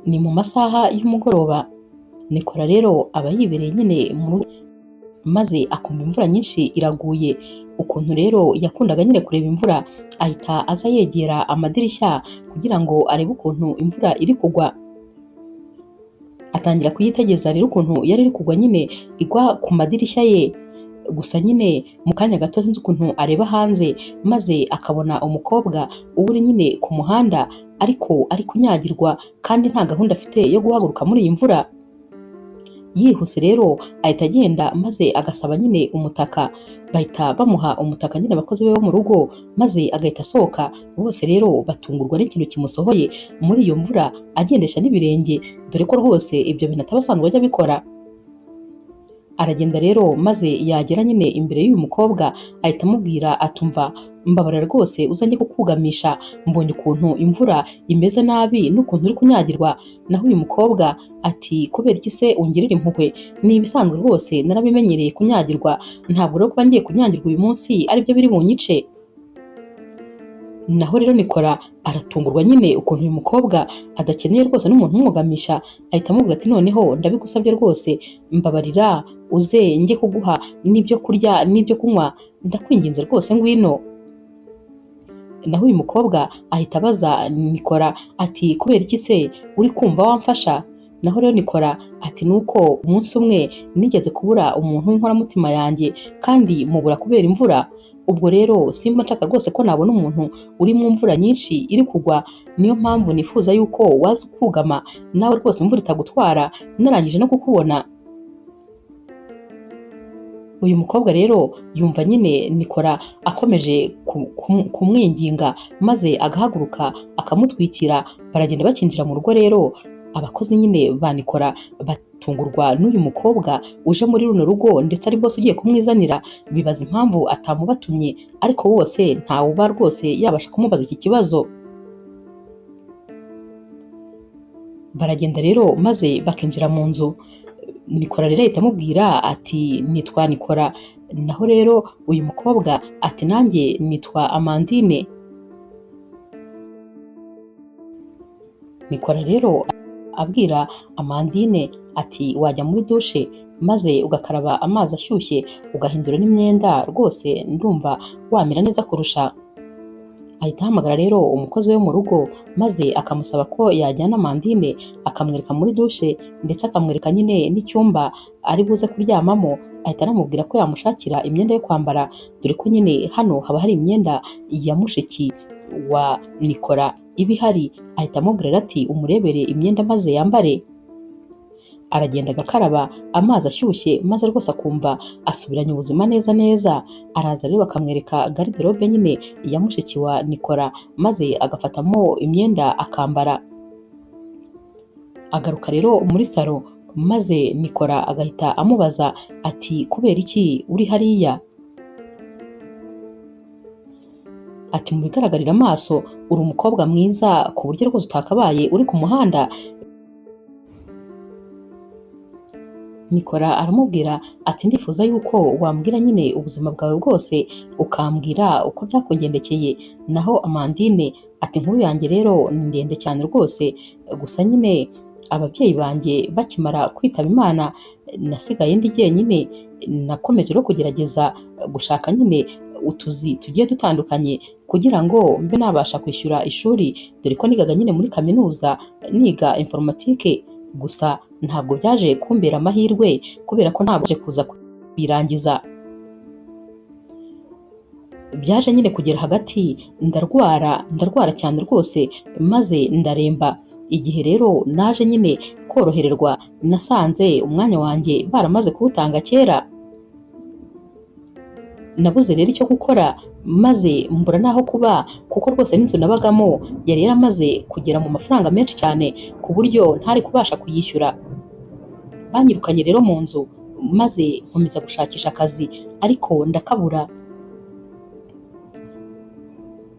Ni mu masaha y'umugoroba, Nikora rero aba yibereye nyine mu rugo maze akumva imvura nyinshi iraguye. Ukuntu rero yakundaga nyine kureba imvura, ahita aza yegera amadirishya kugira ngo arebe ukuntu imvura iri kugwa. Atangira kuyitegereza rero ukuntu yari iri kugwa nyine igwa ku madirishya ye. Gusa nyine mu kanya gato sinzi ukuntu areba hanze maze akabona umukobwa uba uri nyine ku muhanda ariko ari kunyagirwa kandi nta gahunda afite yo guhaguruka muri iyi mvura. Yihuse rero ahita agenda maze agasaba nyine umutaka, bahita bamuha umutaka nyine abakozi be bo mu rugo maze agahita asohoka. Bose rero batungurwa n'ikintu kimusohoye muri iyo mvura agendesha n'ibirenge, dore ko rwose ibyo bintu ataba asanzwe ajya abikora. Aragenda rero maze yagera nyine imbere y'uyu mukobwa ahita amubwira atumva mbabarira rwose uzanjye kukugamisha, mbonye ukuntu imvura imeze nabi n'ukuntu uri kunyagirwa. Naho uyu mukobwa ati kubera iki se ungirira impuhwe, ni ibisanzwe rwose narabimenyereye kunyagirwa, ntabwo rero kuba ngiye kunyagirwa uyu munsi aribyo biri bunyice. Naho rero Nikora aratungurwa nyine ukuntu uyu mukobwa adakeneye rwose n'umuntu umwugamisha, ahita amubwira ati noneho ndabigusabye rwose mbabarira uze njye kuguha n'ibyo kurya n'ibyo kunywa, ndakwinginze rwose ngwino. Naho uyu mukobwa ahita abaza Nikora ati kubera iki se uri kumva wamfasha? Naho rero Nikora ati nuko umunsi umwe nigeze kubura umuntu w'inkoramutima yanjye kandi mubura kubera imvura, ubwo rero simba nshaka rwose ko nabona umuntu uri mu mvura nyinshi iri kugwa, niyo mpamvu nifuza yuko waza ukugama nawe rwose imvura itagutwara narangije no kukubona. Uyu mukobwa rero yumva nyine Nikora akomeje kumwinginga maze agahaguruka akamutwikira, baragenda bakinjira mu rugo. Rero abakozi nyine ba Nikora batungurwa n'uyu mukobwa uje muri runo rugo ndetse ari bose ugiye kumwizanira, bibaza impamvu atamubatumye, ariko bose ntawuba rwose yabasha kumubaza iki kibazo. Baragenda rero maze bakinjira mu nzu. Nikora rero ahita amubwira ati nitwa Nikora. Naho rero uyu mukobwa ati nanjye nitwa Amandine. Nikora rero abwira Amandine ati wajya muri dushe maze ugakaraba amazi ashyushye ugahindura n'imyenda, rwose ndumva wamera neza kurusha. Ahita ahamagara rero umukozi we mu rugo maze akamusaba ko yajyana Amandine akamwereka muri dushe ndetse akamwereka nyine n'icyumba ari buze kuryamamo. Ahita anamubwira ko yamushakira imyenda yo kwambara, dore ko nyine hano haba hari imyenda ya mushiki wa Nikora iba ihari. Ahita amubwira ati umurebere imyenda maze yambare. Aragenda agakaraba amazi ashyushye maze rwose akumva asubiranye ubuzima neza neza. Araza rero bakamwereka garderobe nyine ya mushiki wa Nikora maze agafatamo imyenda akambara. Agaruka rero muri salo maze Nikora agahita amubaza ati kubera iki uri hariya? Ati mu bigaragarira amaso uri umukobwa mwiza ku buryo rwose utakabaye uri ku muhanda. Nikora aramubwira ati ndifuza yuko wambwira nyine ubuzima bwawe bwose ukambwira uko byakugendekeye. Naho Amandine ati inkuru yanjye rero ni ndende cyane rwose, gusa nyine ababyeyi banjye bakimara kwitaba Imana nasigaye ndi jyenyine, nakomeje rero kugerageza gushaka nyine utuzi tugiye dutandukanye kugira ngo mbe nabasha kwishyura ishuri, dore ko nigaga nyine muri kaminuza niga informatike. Gusa ntabwo byaje kumbera amahirwe kubera ko ntabwo kuza kubirangiza. Byaje nyine kugera hagati ndarwara cyane rwose maze ndaremba. Igihe rero naje nyine korohererwa nasanze umwanya wanjye baramaze kuwutanga kera. Nabuze rero icyo gukora maze mbura n'aho kuba, kuko rwose n'inzu nabagamo yari yaramaze kugera mu mafaranga menshi cyane ku buryo ntari kubasha kuyishyura. Banyirukanye rero mu nzu maze nkomeza gushakisha akazi ariko ndakabura.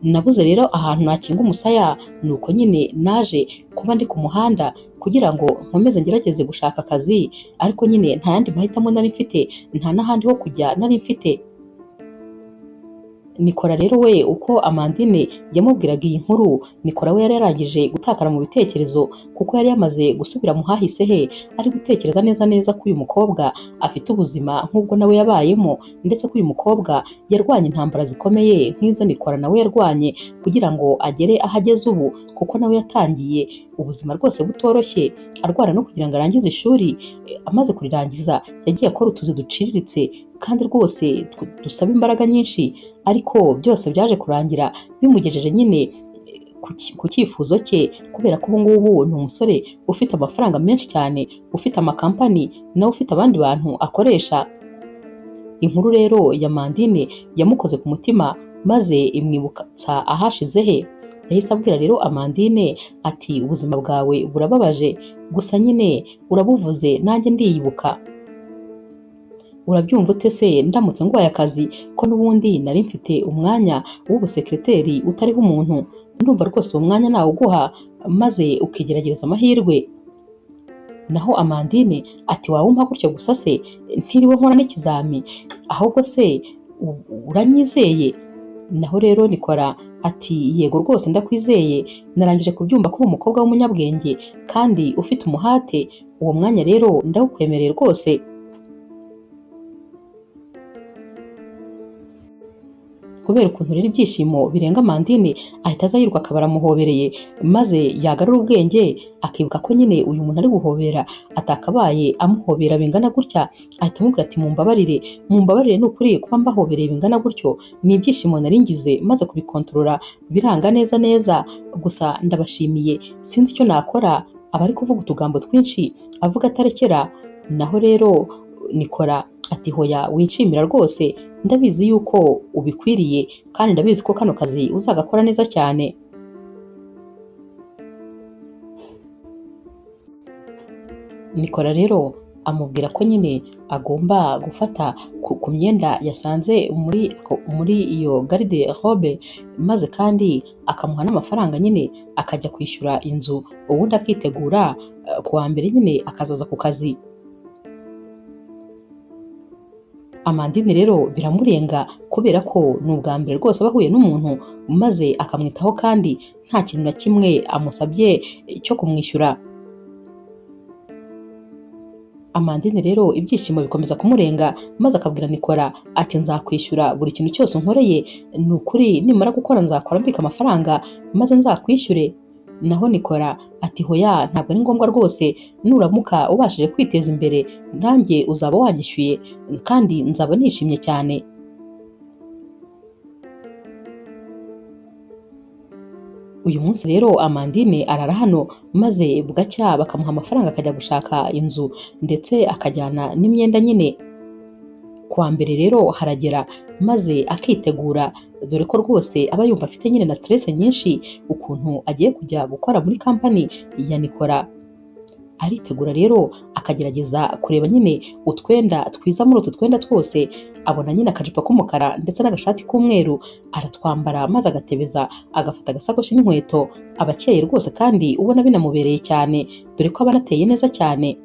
Nabuze rero ahantu nakinga umusaya, nuko nyine naje kuba ndi ku muhanda kugira ngo nkomeze ngerageze gushaka akazi, ariko nyine nta yandi mahitamo nari mfite, nta n'ahandi ho kujya nari mfite. Nikora rero we uko Amandine yamubwiraga iyi nkuru, Nikora we yari yarangije gutakara mu bitekerezo kuko yari yamaze gusubira mu hahise he, ari gutekereza neza neza ko uyu mukobwa afite ubuzima nk'ubwo nawe yabayemo, ndetse ko uyu mukobwa yarwanye intambara zikomeye nk'izo Nikora nawe yarwanye kugira ngo agere aho ageze ubu, kuko nawe yatangiye ubuzima rwose butoroshye, arwana no kugira ngo arangize ishuri. Amaze kurirangiza yagiye akora utuzi duciriritse kandi rwose dusaba imbaraga nyinshi, ariko byose byaje kurangira bimugejeje nyine ku cyifuzo cye, kubera ko ubu ngubu ni umusore ufite amafaranga menshi cyane, ufite amakampani, nawe ufite abandi bantu akoresha. Inkuru rero ya Amandine yamukoze ku mutima maze imwibutsa ahashize he. Yahise abwira rero Amandine ati ubuzima bwawe burababaje, gusa nyine urabuvuze nanjye ndiyibuka. Urabyumva ute se ndamutse nguhaye akazi ko n'ubundi nari mfite umwanya w'ubusekreteri utariho umuntu, ndumva rwose uwo mwanya nawuguha maze ukigerageza amahirwe. Naho Amandine ati wawumpa gutyo gusa se ntiriwe nkora n'ikizami, ahubwo se uranyizeye? Naho rero Nikora ati yego rwose ndakwizeye, narangije kubyumva ko uri umukobwa w'umunyabwenge kandi ufite umuhate, uwo mwanya rero ndawukwemereye rwose. Kubera ukuntu rero ibyishimo birenga Amandine, ahita aza yiruka akaba aramuhobereye, maze yagarura ubwenge akibuka ko nyine uyu muntu ari guhobera atakabaye amuhobera bingana gutya, ahita amubwira ati mumbabarire, mumbabarire ni ukuri kuba mbahobereye bingana gutyo, ni ibyishimo nari ngize maze kubikontorora biranga neza neza, gusa ndabashimiye sinzi icyo nakora. Aba ari kuvuga utugambo twinshi avuga atarekera. Naho rero Nikora ati hoya winshimira rwose, ndabizi yuko ubikwiriye kandi ndabizi ko kano kazi uzagakora neza cyane. Nikora rero amubwira ko nyine agomba gufata ku myenda yasanze muri iyo garde robe, maze kandi akamuha n'amafaranga nyine akajya kwishyura inzu, ubundi akitegura ku wa mbere nyine akazaza ku kazi. Amandine rero biramurenga kubera ko ni ubwa mbere rwose aba ahuye n'umuntu maze akamwitaho kandi nta kintu na kimwe amusabye cyo kumwishyura. Amandine rero ibyishimo bikomeza kumurenga maze akabwira Nikora ati nzakwishyura buri kintu cyose unkoreye, ni ukuri nimara gukora nzakora mbika amafaranga maze nzakwishyure. Naho Nikora ati hoya ntabwo ari ngombwa rwose, nuramuka ubashije kwiteza imbere nanjye uzaba wanyishyuye kandi nzaba nishimye cyane. Uyu munsi rero Amandine arara hano maze bugacya bakamuha amafaranga akajya gushaka inzu ndetse akajyana n'imyenda nyine. Kuwa mbere rero haragera maze akitegura, dore ko rwose aba yumva afite nyine na stress nyinshi ukuntu agiye kujya gukora muri kampani ya Nikora. Aritegura rero akagerageza kureba nyine utwenda twiza muri utu twenda twose, abona nyine akajipo k'umukara ndetse n'agashati k'umweru, aratwambara maze agatebeza agafata agasakoshi n'inkweto, aba akeye rwose kandi ubona binamubereye cyane, dore ko aba anateye neza cyane.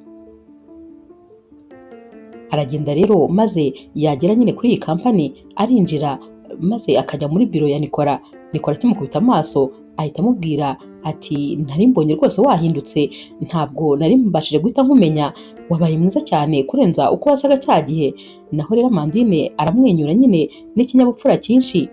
Aragenda rero maze yagera nyine kuri iyi kampani arinjira maze akajya muri biro ya Nikora. Nikora akimukubita amaso ahita amubwira ati nari mbonye rwose wahindutse, ntabwo nari mbashije guhita nkumenya, wabaye mwiza cyane kurenza uko wasaga cya gihe. Naho rero Amandine aramwenyura nyine n'ikinyabupfura cyinshi.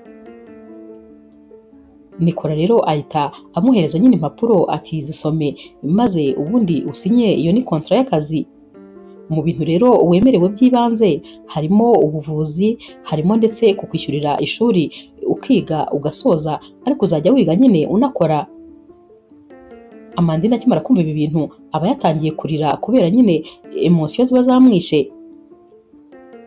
Nikora rero ahita amuhereza nyine impapuro ati zisome maze ubundi usinye, iyo ni kontra y'akazi. Mu bintu rero wemerewe by'ibanze harimo ubuvuzi, harimo ndetse kukwishyurira ishuri ukiga ugasoza, ariko uzajya wiga nyine unakora. Amandine akimara kumva ibi bintu aba yatangiye kurira kubera nyine emosiyo ziba zamwishe.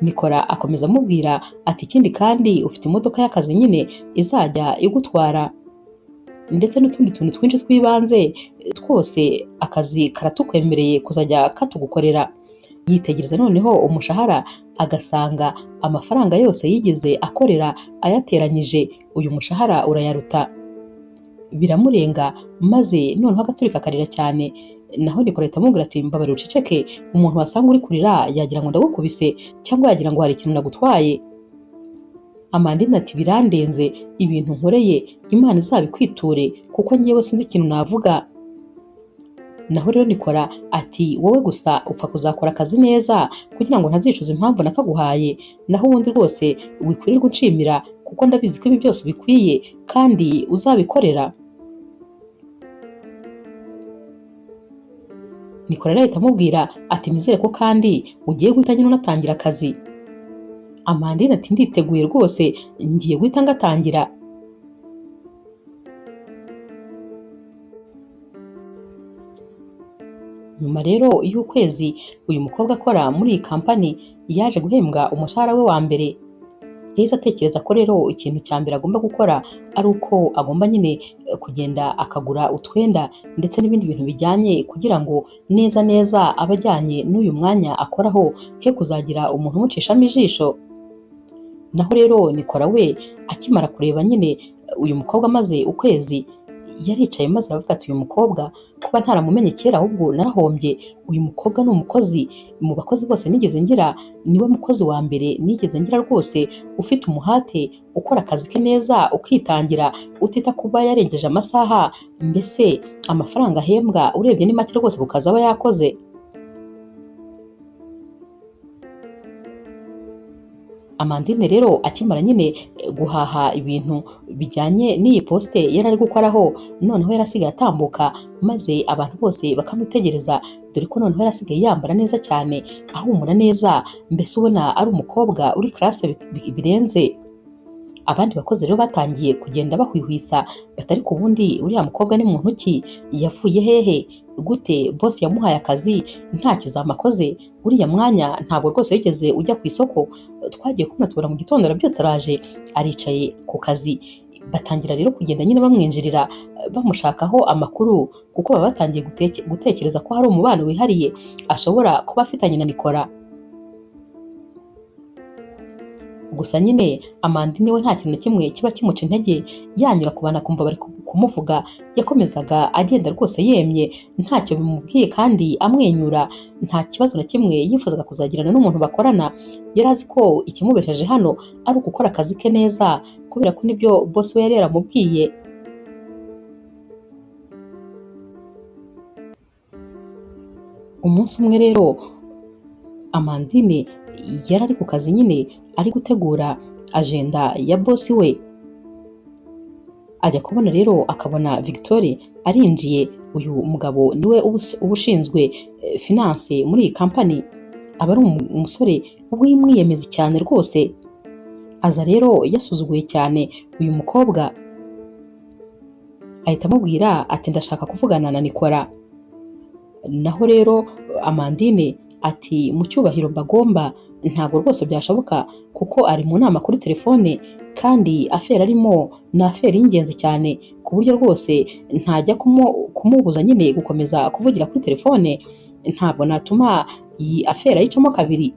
Nikora akomeza amubwira ati ikindi kandi ufite imodoka y'akazi nyine izajya igutwara, ndetse n'utundi tuntu twinshi tw'ibanze twose akazi karatukwemereye kuzajya katugukorera. Yitegereza noneho umushahara agasanga amafaranga yose yigeze akorera ayateranyije uyu mushahara urayaruta. Biramurenga maze noneho agaturika akarira cyane. Naho Nikora ahita amubwira ati mbabarira uceceke, umuntu wasanga uri kurira yagira ngo ndagukubise cyangwa yagira ngo hari ikintu nagutwaye. Amandine ati birandenze, ibintu nkoreye Imana izabikwiture kuko njyewe sinzi ikintu navuga. Naho rero Nikora ati wowe gusa upfa kuzakora akazi neza kugira ngo ntazicuza impamvu nakaguhaye, naho ubundi rwose wikwirirwa unshimira kuko ndabizi ko ibi byose ubikwiye kandi uzabikorera. Nikora rero ahita amubwira ati nizere ko kandi ugiye guhita nyine unatangira akazi. Amandine ati nditeguye rwose ngiye guhita ngatangira. Nyuma rero y'ukwezi uyu mukobwa akora muri iyi kampani yaje guhembwa umushahara we wa mbere. Yahise atekereza ko rero ikintu cya mbere agomba gukora ari uko agomba nyine kugenda akagura utwenda ndetse n'ibindi bintu bijyanye kugira ngo neza neza abe ajyanye n'uyu mwanya akoraho, he kuzagira umuntu umucishamo ijisho. Naho rero Nikora we akimara kureba nyine uyu mukobwa amaze ukwezi yaricaye maze aravuga ati uyu mukobwa kuba ntaramumenye kera ahubwo narahombye, uyu mukobwa ni umukozi, mu bakozi bose nigeze ngira niwe mukozi wa mbere nigeze ngira rwose ufite umuhate, ukora akazi ke neza, ukitangira, utita kuba yarengeje amasaha, mbese amafaranga ahembwa urebye ni make rwose ku kazi aba yakoze. Amandine rero akimara nyine guhaha ibintu bijyanye n'iyi poste yari ari gukoraho, noneho yarasigaye atambuka maze abantu bose bakamwitegereza, dore ko noneho yarasigaye yambara neza cyane, ahumura neza, mbese ubona ari umukobwa uri classe birenze. Abandi bakozi rero batangiye kugenda bahwihwisa batari ku bundi uriya mukobwa ni muntu ki, yavuye hehe, gute boss yamuhaye akazi nta kizama akoze, uriya mwanya ntabwo rwose wigeze ujya ku isoko, twagiye kubona tubona mu gitondo arabyutse araje aricaye ku kazi. Batangira rero kugenda nyine bamwinjirira bamushakaho amakuru kuko baba batangiye gutekereza ko hari umubano wihariye ashobora kuba afitanye na Nikora. Gusa nyine Amandine we nta kintu na kimwe kiba kimuca intege, yanyura ku bantu akumva bari kumuvuga, yakomezaga agenda rwose yemye ntacyo bimubwiye kandi amwenyura, nta kibazo na kimwe yifuzaga kuzagirana n'umuntu bakorana. Yari azi ko ikimubesheje hano ari ugukora akazi ke neza kubera ko nibyo boss we yari yaramubwiye. Umunsi umwe rero Amandine yari ari ku kazi nyine ari gutegura agenda ya boss we, ajya kubona rero akabona Victoire arinjiye. Uyu mugabo niwe uba ushinzwe finance muri iyi kampani, aba ari umusore w'umwiyemezi cyane rwose. Aza rero yasuzuguye cyane uyu mukobwa, ahita amubwira ati ndashaka kuvugana na Nikora. Naho rero Amandine ati mu cyubahiro mbagomba ntabwo rwose byashoboka kuko ari mu nama kuri telefone kandi aferi arimo ni aferi y'ingenzi cyane ku buryo rwose ntajya kumubuza nyine gukomeza kuvugira kuri telefone, ntabwo natuma iyi aferi ayicamo kabiri.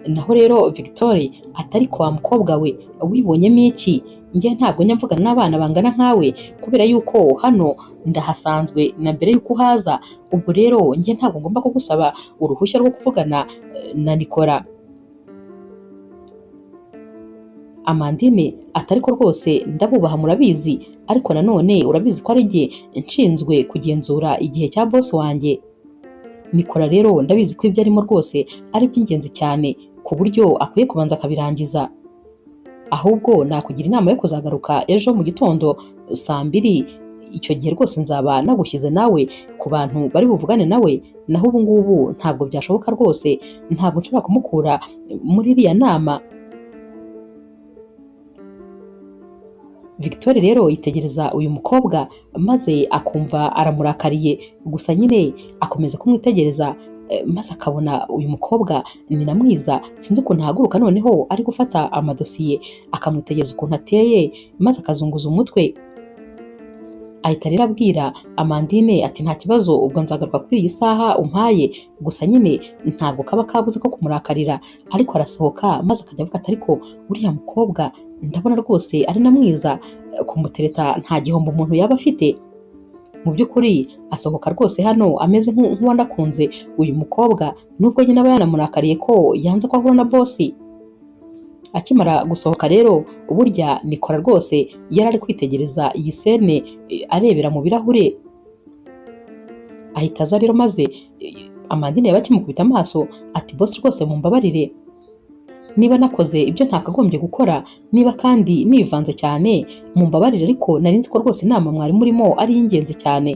Naho rero Victoire atari kwa mukobwa we wibonyemo iki, njye ntabwo njya mvugana n'abana bangana nkawe kubera yuko hano ndahasanzwe na mbere yuko uhaza, ubwo rero njye ntabwo ngomba kugusaba uruhushya rwo kuvugana na Nikora. Amandine atari ko rwose ndabubaha murabizi, ariko nanone urabizi ko ari jye nshinzwe kugenzura igihe cya boss wanjye. Nikora rero ndabizi ko ibyo arimo rwose ari iby'ingenzi cyane ku buryo akwiye kubanza akabirangiza, ahubwo nakugira inama yo kuzagaruka ejo mu gitondo saa 2, icyo gihe rwose nzaba nagushyize nawe ku bantu bari buvugane nawe, naho ubu ngubu ntabwo byashoboka rwose, ntabwo nshobora kumukura muri iriya nama. Victoire rero yitegereza uyu mukobwa maze akumva aramurakariye, gusa nyine akomeza kumwitegereza maze akabona uyu mukobwa ni na mwiza, sinzi ukuntu ahaguruka noneho ari gufata amadosiye, akamwitegereza ukuntu ateye maze akazunguza umutwe. Ahita rero abwira Amandine ati nta kibazo ubwo nzagaruka kuri iyi saha umpaye, gusa nyine ntabwo kaba kabuze ko kumurakarira, ariko arasohoka maze akajya avuga ati ariko uriya mukobwa ndabona rwose ari na mwiza, kumutereta nta gihombo umuntu yaba afite. Mu by'ukuri asohoka rwose hano ameze nk'uwandakunze uyu mukobwa, nubwo nyine aba yanamurakariye ko yanze ko ahura na bosi. Akimara gusohoka rero, burya Nikora rwose yari ari kwitegereza iyi scène arebera mu birahure. Ahita aza rero, maze Amandine yaba akimukubita amaso ati: "Boss, rwose mumbabarire niba nakoze ibyo ntakagombye gukora, niba kandi nivanze cyane mumbabarire, ariko nari nzi ko rwose inama mwari murimo ari iy'ingenzi cyane."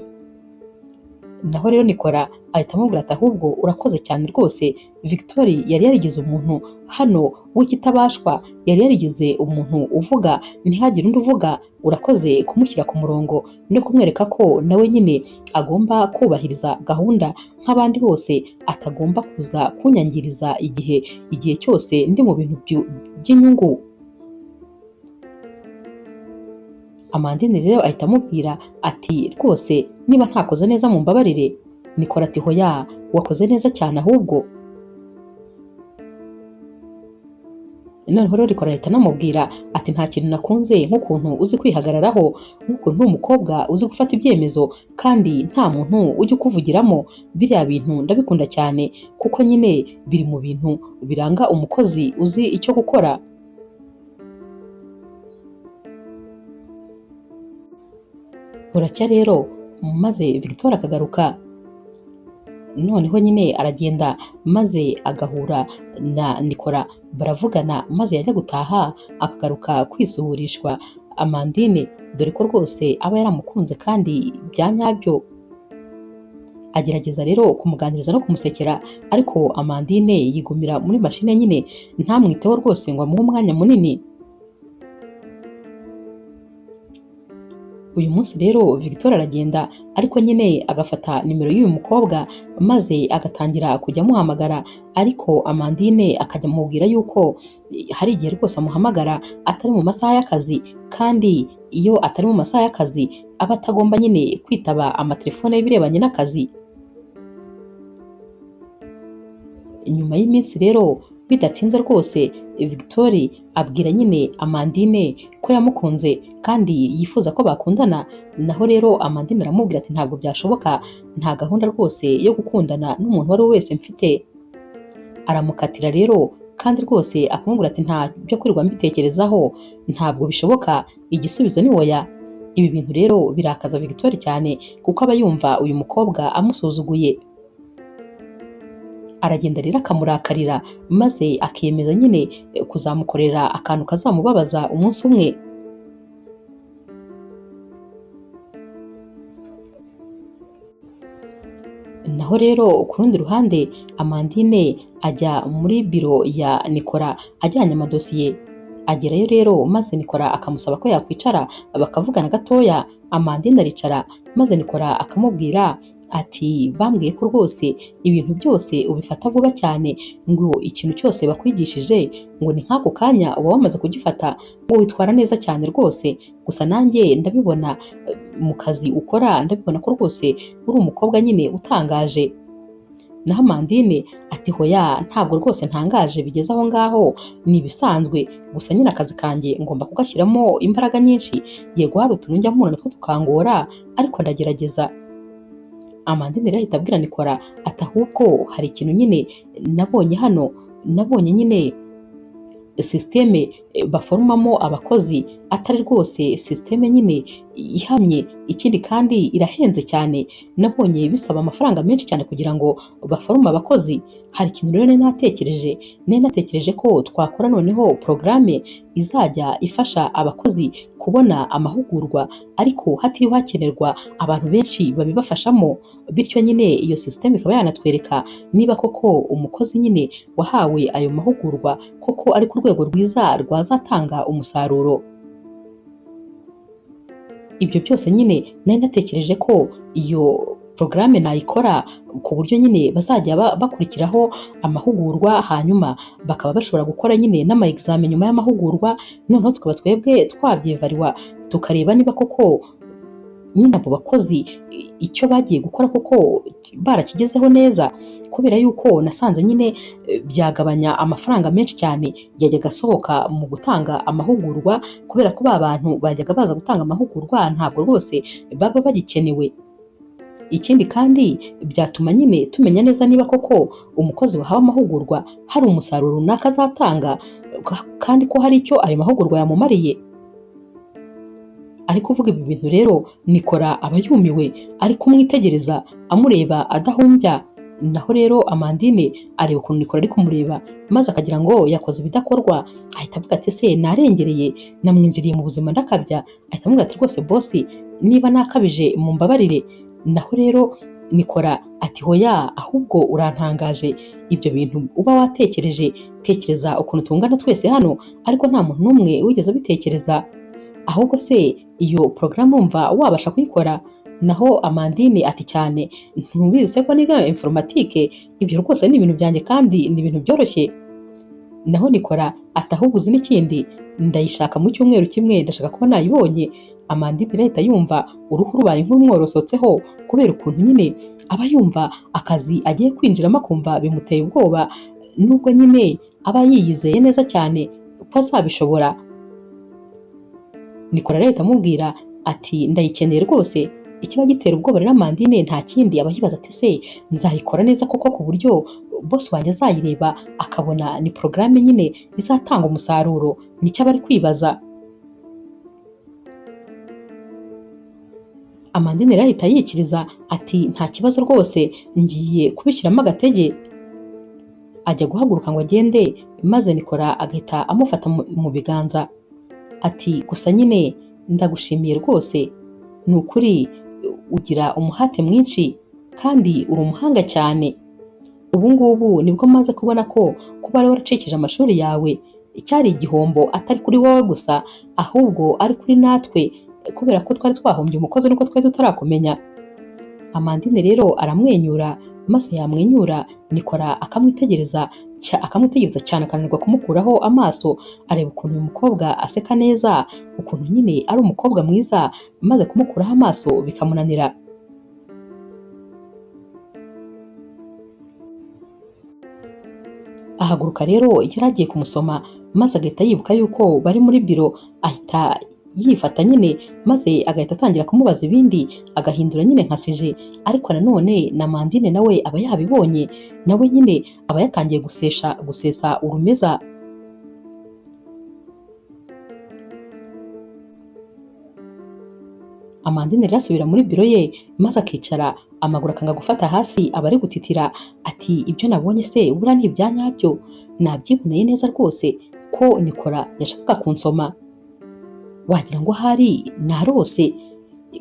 Naho rero Nikora ahita amubwira ati: "Ahubwo urakoze cyane rwose. Victoire yari yarigize umuntu hano w'ikitabashwa, yari yarigize umuntu uvuga ntihagire undi uvuga. Urakoze kumushyira ku murongo no kumwereka ko nawe nyine agomba kubahiriza gahunda nk'abandi bose, atagomba kuza kunyangiriza igihe cyose ndi mu bintu by'inyungu." Amandine rero ahita amubwira ati: "Rwose niba ntakoze neza mumbabarire." Nikora ati: "Hoya, wakoze neza cyane ahubwo." Noneho rero Nikora ahita anamubwira ati: "Nta kintu nakunze nk'ukuntu uzi kwihagararaho, nk'ukuntu uri umukobwa uzi gufata ibyemezo kandi nta muntu ujya ukuvugiramo. Biriya bintu ndabikunda cyane kuko nyine biri mu bintu biranga umukozi uzi icyo gukora." Buracya rero maze Victoire akagaruka. Noneho nyine aragenda maze agahura na Nikora baravugana, maze yajya gutaha akagaruka kwisuhurishwa Amandine, dore ko rwose aba yaramukunze kandi bya nyabyo. Agerageza rero kumuganiriza no kumusekera, ariko Amandine yigumira muri mashine nyine ntamwiteho rwose ngo amuhe umwanya munini. Uyu munsi rero Victoire aragenda, ariko nyine agafata nimero y'uyu mukobwa maze agatangira kujya amuhamagara, ariko Amandine akajya amubwira yuko hari igihe rwose amuhamagara atari mu masaha y'akazi, kandi iyo atari mu masaha y'akazi aba atagomba nyine kwitaba amatelefone y'ibirebanye n'akazi. Nyuma y'iminsi rero bidatinze rwose Victoire abwira nyine Amandine ko yamukunze kandi yifuza ko bakundana. Naho rero Amandine aramubwira ati: "Ntabwo byashoboka, nta gahunda rwose yo gukundana n'umuntu uwo ari we wese mfite." Aramukatira rero kandi rwose akamubwira ati: "Nta byo kwirirwa mbitekerezaho, ntabwo bishoboka, igisubizo ni oya." Ibi bintu rero birakaza Victoire cyane kuko aba yumva uyu mukobwa amusuzuguye. Aragenda rero akamurakarira maze akiyemeza nyine kuzamukorera akantu kazamubabaza umunsi umwe. Naho rero ku rundi ruhande Amandine ajya muri biro ya Nikora ajyanye amadosiye. Agerayo rero maze Nikora akamusaba ko yakwicara bakavugana gatoya. Amandine aricara maze Nikora akamubwira ati: "Bambwiye ko rwose ibintu byose ubifata vuba cyane, ngo ikintu cyose bakwigishije ngo ni nk'ako kanya uba wamaze kugifata, ngo witwara neza cyane rwose. Gusa nanjye ndabibona mu kazi ukora, ndabibona ko rwose uri umukobwa nyine utangaje." Naho Amandine ati: "Hoya, ntabwo rwose ntangaje bigeze aho ngaho, ni ibisanzwe, gusa nyine akazi kanjye ngomba kugashyiramo imbaraga nyinshi. Yego hari utuntu njya mpura natwo tukangora, ariko ndagerageza." Amandine rero ahita abwira Nikora ati: "Ahubwo hari ikintu nyine nabonye hano, nabonye nyine système baforumamo abakozi atari rwose système nyine ihamye, ikindi kandi irahenze cyane. Nabonye bisaba amafaranga menshi cyane kugira ngo baforume abakozi. Hari ikintu rero nari natekereje ko twakora noneho porogaramu izajya ifasha abakozi kubona amahugurwa, ariko hatiriwe hakenerwa abantu benshi babibafashamo. Bityo nyine iyo système ikaba yanatwereka niba koko umukozi nyine wahawe ayo mahugurwa koko ari ku rwego rwiza rwazatanga umusaruro. Ibyo byose nyine nari natekereje ko iyo porogaramu nayikora ku buryo nyine bazajya bakurikiraho amahugurwa, hanyuma bakaba bashobora gukora nyine n'ama examen nyuma y'amahugurwa, noneho tukaba twebwe twabyevariwa tukareba niba koko nyine abo bakozi icyo bagiye gukora koko barakigezeho neza. Kubera yuko nasanze nyine byagabanya amafaranga menshi cyane yajyaga asohoka mu gutanga amahugurwa, kubera ko ba bantu bajyaga baza gutanga amahugurwa ntabwo rwose baba bagikenewe." Ikindi kandi byatuma nyine tumenya neza niba koko umukozi wahawe amahugurwa hari umusaruro runaka azatanga, kandi ko hari icyo ayo mahugurwa yamumariye. Ari kuvuga ibi bintu rero Nikora aba yumiwe, ari kumwitegereza amureba adahumbya. Naho rero Amandine areba ukuntu Nikora ari kumureba maze akagira ngo yakoze ibidakorwa, ahita avuga ati ese narengereye, namwinjiriye mu buzima ndakabya. Ahita amubwira ati rwose bosi niba nakabije mumbabarire. Naho rero Nikora ati hoya, ahubwo urantangaje, ibyo bintu uba watekereje, tekereza ukuntu tungana twese hano ariko nta muntu n'umwe wigeze abitekereza, ahubwo se iyo porogaramu mva wabasha kuyikora? Naho Amandine ati cyane, ntubizi se ko niga informatike, ibyo rwose ni ibintu byanjye kandi ni ibintu byoroshye. Naho Nikora ati ahubwo uzi n'ikindi, ndayishaka mu cyumweru kimwe, ndashaka kuba nayibonye. Amandine ahita yumva uruhu rubaye nk'urumworosotseho kubera ukuntu nyine aba yumva akazi agiye kwinjiramo akumva bimuteye ubwoba, nubwo nyine aba yiyizeye neza cyane ko azabishobora. Nikora ahita amubwira ati ndayikeneye rwose. Ikiba gitera ubwoba rero Amandine nta kindi, aba yibaza ati se nzayikora neza koko ku buryo boss wanjye azayireba akabona ni porogaramu nyine izatanga umusaruro, nicyo aba ari kwibaza. Amandine rero ahita yikiriza ati nta kibazo rwose, ngiye kubishyiramo agatege. Ajya guhaguruka ngo agende, maze Nikora agahita amufata mu biganza ati gusa nyine ndagushimiye rwose, ni ukuri ugira umuhate mwinshi kandi uri umuhanga cyane. Ubu ngubu nibwo maze kubona ko kuba wari waracikije amashuri yawe cyari igihombo, atari kuri wowe gusa ahubwo ari kuri natwe, kubera ko twari twahombye umukozi nuko twari tutarakumenya. Amandine rero aramwenyura, maze yamwenyura Nikora akamwitegereza cyane akananirwa kumukuraho amaso, areba ukuntu uyu mukobwa aseka neza, ukuntu nyine ari umukobwa mwiza, maze kumukuraho amaso bikamunanira. Ahaguruka rero yari agiye kumusoma, maze agahita yibuka yuko bari muri biro, ahita yifata nyine maze agahita atangira kumubaza ibindi, agahindura nyine nka sije. Ariko nanone na Amandine nawe aba yabibonye, nawe nyine aba yatangiye gusesa urumeza. Amandine rero asubira muri biro ye maze akicara, amaguru akanga gufata hasi, aba ari gutitira ati ibyo nabonye se buriya ni ibya nyabyo, nabyiboneye neza rwose ko Nikora yashakaga kunsoma, wagira ngo ahari narose.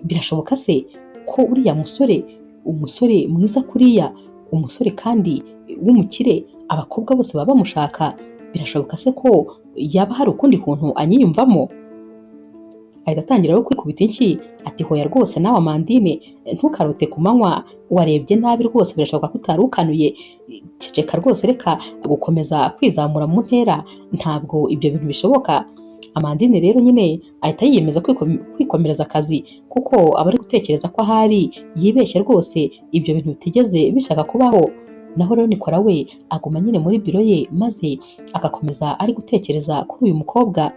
Birashoboka se ko uriya musore, umusore mwiza kuriya, umusore kandi w'umukire, abakobwa bose baba bamushaka, birashoboka se ko yaba hari ukundi kuntu anyiyumvamo? Ahita atangira kwikubita inshyi ati hoya rwose nawe Amandine ntukarote ku manywa, warebye nabi rwose, birashoboka ko utari ukanuye, ceceka rwose, reka gukomeza kwizamura mu ntera, ntabwo ibyo bintu bishoboka. Amandine rero nyine ahita yiyemeza kwikomereza akazi, kuko aba ari gutekereza ko ahari yibeshye rwose, ibyo bintu bitigeze bishaka kubaho. Naho rero Nikora we aguma nyine muri biro ye, maze agakomeza ari gutekereza kuri uyu mukobwa.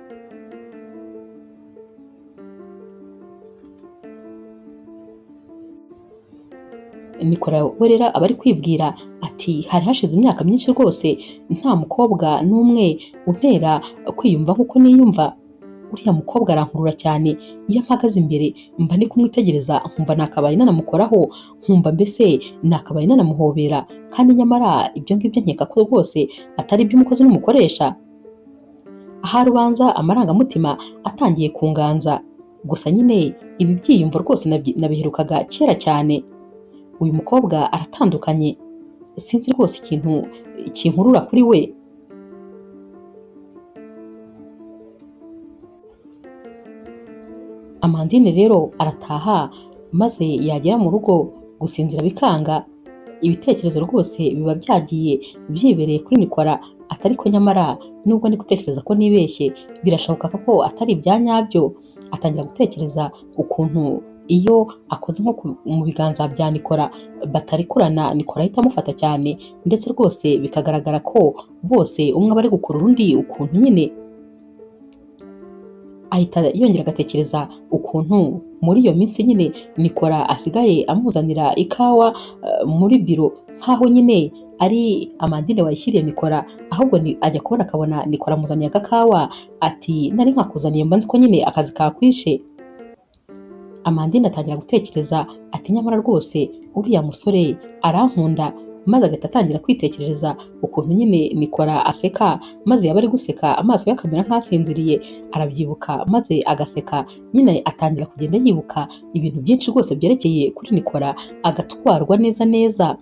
Nikora we rero aba ari kwibwira ati hari hashize imyaka myinshi rwose nta mukobwa n'umwe untera kwiyumva nk'uko niyumva, uriya mukobwa arankurura cyane, iyo mpagaze imbere mba ndi kumwitegereza nkumva nakabaye nanamukoraho, nkumva mbese nakabaye nanamuhobera, kandi nyamara ibyo ngibyo nkeka ko rwose atari iby'umukozi n'umukoresha. Ahari ubanza amarangamutima atangiye kunganza, gusa nyine ibi byiyumvo rwose nabiherukaga kera cyane. Uyu mukobwa aratandukanye, sinzi rwose ikintu kinkurura kuri we. Amandine rero arataha, maze yagera mu rugo gusinzira bikanga, ibitekerezo rwose biba byagiye byibereye kuri Nikora, atari ko nyamara nubwo ndi gutekereza ko nibeshye, birashoboka ko atari ibya nyabyo. Atangira gutekereza ukuntu iyo akoze nko mu biganza bya Nikora batarikurana, Nikora ahita amufata cyane, ndetse rwose bikagaragara ko bose umwe aba ari gukurura undi ukuntu nyine. Ahita yongera agatekereza ukuntu muri iyo minsi nyine Nikora asigaye amuzanira ikawa muri biro nkaho nyine ari Amandine wayishyiriye Nikora, ahubwo ajya kubona akabona Nikora amuzaniye agakawa ati nari nkakuzaniye mba nzi ko nyine akazi kakwishe. Amandine atangira gutekereza ati nyamara rwose uriya musore arankunda, maze agahita atangira kwitekerereza ukuntu nyine Nikora aseka, maze yaba ari guseka amaso ye akamera nk'asinziriye, arabyibuka maze agaseka nyine atangira kugenda yibuka ibintu byinshi rwose byerekeye kuri Nikora, agatwarwa neza neza.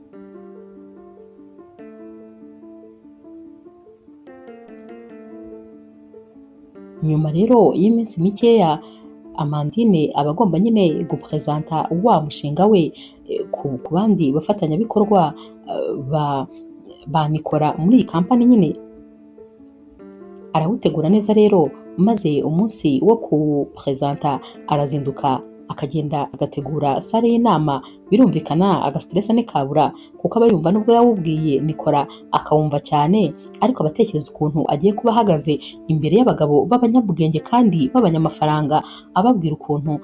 Nyuma rero y'iminsi mikeya Amandine aba agomba nyine gupresenta wa mushinga we ku bandi bafatanyabikorwa ba Nikora muri iyi kampani nyine. Arawutegura neza rero, maze umunsi wo kupresenta arazinduka akagenda agategura sale y'inama. Birumvikana agastress ntikabura kuko aba yumva nubwo yawubwiye Nikora akawumva cyane, ariko abatekereza ukuntu agiye kuba ahagaze imbere y'abagabo b'abanyabwenge kandi b'abanyamafaranga, ababwira ukuntu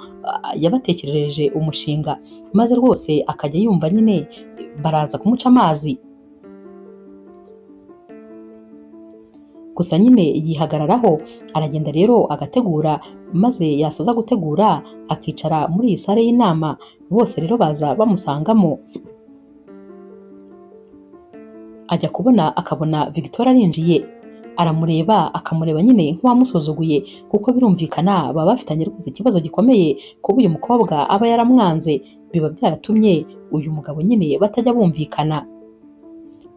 yabatekerereje umushinga, maze rwose akajya yumva nyine baraza kumuca amazi. Gusa nyine yihagararaho, aragenda rero agategura, maze yasoza gutegura akicara muri iyi sale y'inama, bose rero baza bamusangamo. Ajya kubona akabona Victoire arinjiye, aramureba akamureba nyine nk'uwamusuzuguye, kuko birumvikana baba bafitanye rwose ikibazo gikomeye kuba uyu mukobwa aba yaramwanze, biba byaratumye uyu mugabo nyine batajya bumvikana.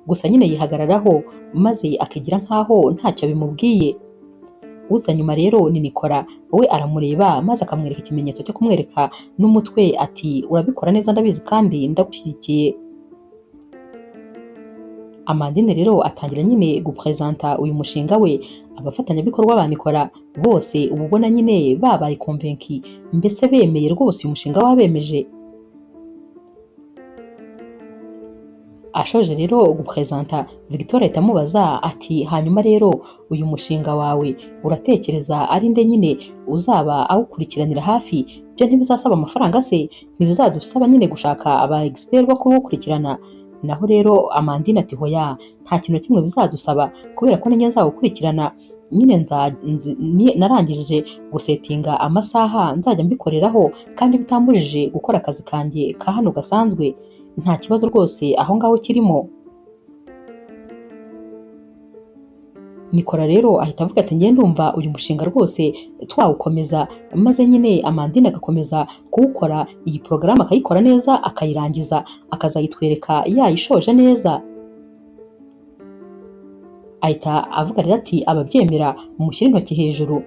Gusa nyine yihagararaho maze akigira nkaho ntacyo bimubwiye. Uza nyuma rero ni Nikora, we aramureba maze akamwereka ikimenyetso cyo kumwereka n'umutwe ati urabikora neza ndabizi kandi ndagushyigikiye. Amandine rero atangira nyine gupresenta uyu mushinga we, abafatanyabikorwa ba Nikora bose uba ubona nyine babaye konvenki, mbese bemeye rwose uyu mushinga wabemeje. Ashoje rero gupresenta, Victoire ahita amubaza ati hanyuma rero uyu mushinga wawe uratekereza ari nde nyine uzaba awukurikiranira hafi? Byo ntibizasaba amafaranga se? Ntibizadusaba nyine gushaka aba expert bo kuwukurikirana? Naho rero Amandine ati hoya, nta kintu kimwe bizadusaba kubera ko ninjye nzawukurikirana nyine, narangije gusetinga amasaha nzajya mbikoreraho kandi bitambujije gukora akazi kanjye ka hano gasanzwe, nta kibazo rwose aho ngaho kirimo. Nikora rero ahita avuga ati njye ndumva uyu mushinga rwose twawukomeza, maze nyine Amandine agakomeza kuwukora, iyi porogaramu akayikora neza akayirangiza, akazayitwereka yayishoje neza. Ahita avuga rero ati ababyemera mushyire intoki hejuru.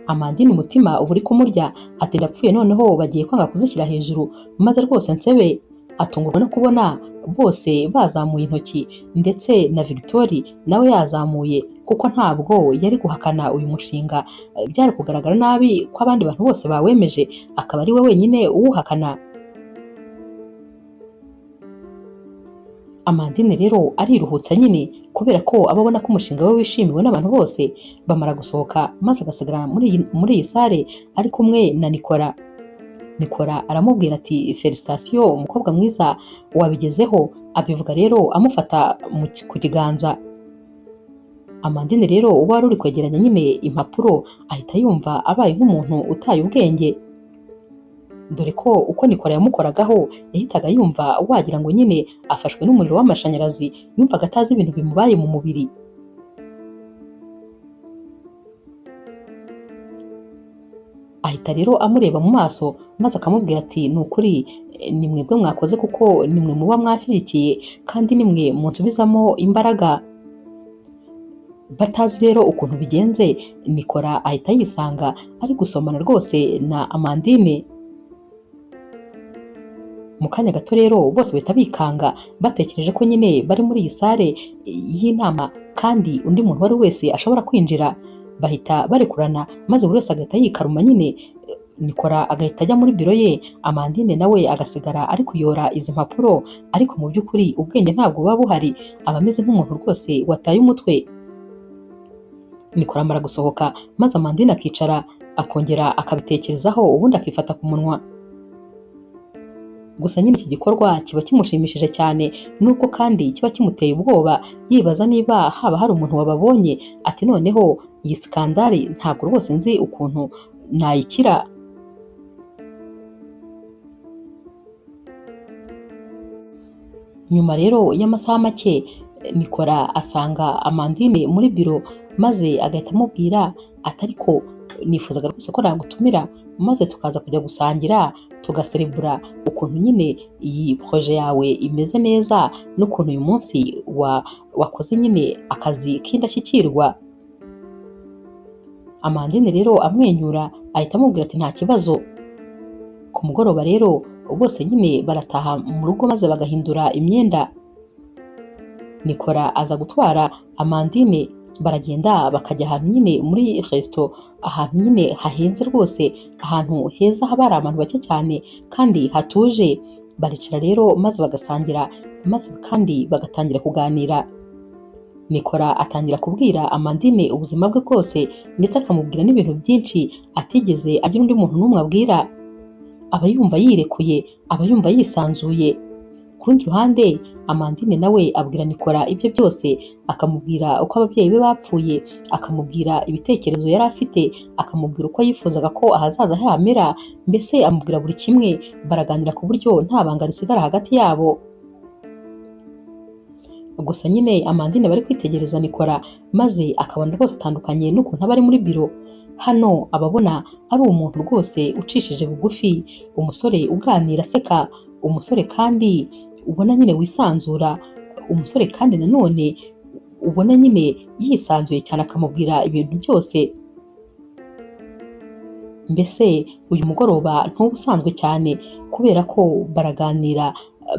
Amandine umutima uba uri kumurya ati ndapfuye noneho bagiye kwanga kuzishyira hejuru, maze rwose nsebe. Atungurwa no kubona bose bazamuye intoki, ndetse na Victoire nawe yazamuye, kuko ntabwo yari guhakana uyu mushinga, byari kugaragara nabi ko abandi bantu bose bawemeje akaba ari we wenyine uwuhakana. Amandine rero ariruhutsa nyine kubera ko aba abona ko umushinga we wishimiwe n'abantu bose. Bamara gusohoka maze agasigara muri iyi sale ari kumwe na Nikora. Nikora aramubwira ati felicitation umukobwa mwiza wabigezeho. Abivuga rero amufata ku kiganza. Amandine rero uba wari uri kwegeranya nyine impapuro ahita yumva abaye nk'umuntu utaye ubwenge, dore ko uko Nikora yamukoragaho yahitaga yumva wagira ngo nyine afashwe n'umuriro w'amashanyarazi, yumvaga atazi ibintu bimubaye mu mubiri. Ahita rero amureba mu maso maze akamubwira ati ni ukuri ni mwebwe mwakoze kuko ni mwe muba mwashyigikiye kandi ni mwe munsubizamo imbaraga. Batazi rero ukuntu bigenze, Nikora ahita yisanga ari gusomana rwose na Amandine. Mu kanya gato rero bose bahita bikanga batekereje ko nyine bari muri iyi sale y'inama kandi undi muntu uwo ari wese ashobora kwinjira. Bahita barekurana maze buri wese agahita yikaruma nyine. Nikora agahita ajya muri biro ye, Amandine nawe agasigara ari kuyora izi mpapuro, ariko mu by'ukuri ubwenge ntabwo buba buhari, aba ameze nk'umuntu rwose wataye umutwe. Nikora amara gusohoka maze Amandine akicara Akongera akabitekerezaho ubundi akifata ku munwa. Gusa nyine iki gikorwa kiba kimushimishije cyane, nubwo kandi kiba kimuteye ubwoba, yibaza niba haba hari umuntu wababonye, ati noneho iyi skandali ntabwo rwose nzi ukuntu nayikira. Nyuma rero y'amasaha make, Nikora asanga Amandine muri biro, maze agahita amubwira ati ariko nifuzaga rwose ko nagutumira maze tukaza kujya gusangira tugaserebura ukuntu nyine iyi projet yawe imeze neza n'ukuntu uyu munsi wakoze nyine akazi k'indashyikirwa. Amandine rero amwenyura ahita amubwira ati nta kibazo. Ku mugoroba rero bose nyine barataha mu rugo maze bagahindura imyenda. Nikora aza gutwara Amandine, baragenda bakajya ahantu nyine muri resto, ahantu nyine hahenze rwose, ahantu heza haba hari abantu bake cyane kandi hatuje. Baricara rero maze bagasangira, maze kandi bagatangira kuganira. Nikora atangira kubwira Amandine ubuzima bwe bwose, ndetse akamubwira n'ibintu byinshi atigeze agira undi muntu n'umwe abwira. Aba yumva yirekuye, aba yumva yisanzuye. Ku rundi ruhande Amandine nawe abwira Nikora ibyo byose, akamubwira uko ababyeyi be bapfuye, akamubwira ibitekerezo yari afite, akamubwira uko yifuzaga ko ahazaza he hamera, mbese amubwira buri kimwe. Baraganira ku buryo nta banga risigara hagati yabo. Gusa nyine Amandine bari kwitegereza Nikora, maze akabona rwose atandukanye n'ukuntu aba ari muri biro. Hano ababona ari umuntu rwose ucishije bugufi, umusore uganira aseka, umusore kandi ubona nyine wisanzura, umusore kandi nanone ubona nyine yisanzuye cyane, akamubwira ibintu byose. Mbese uyu mugoroba ntuba usanzwe cyane, kubera ko baraganira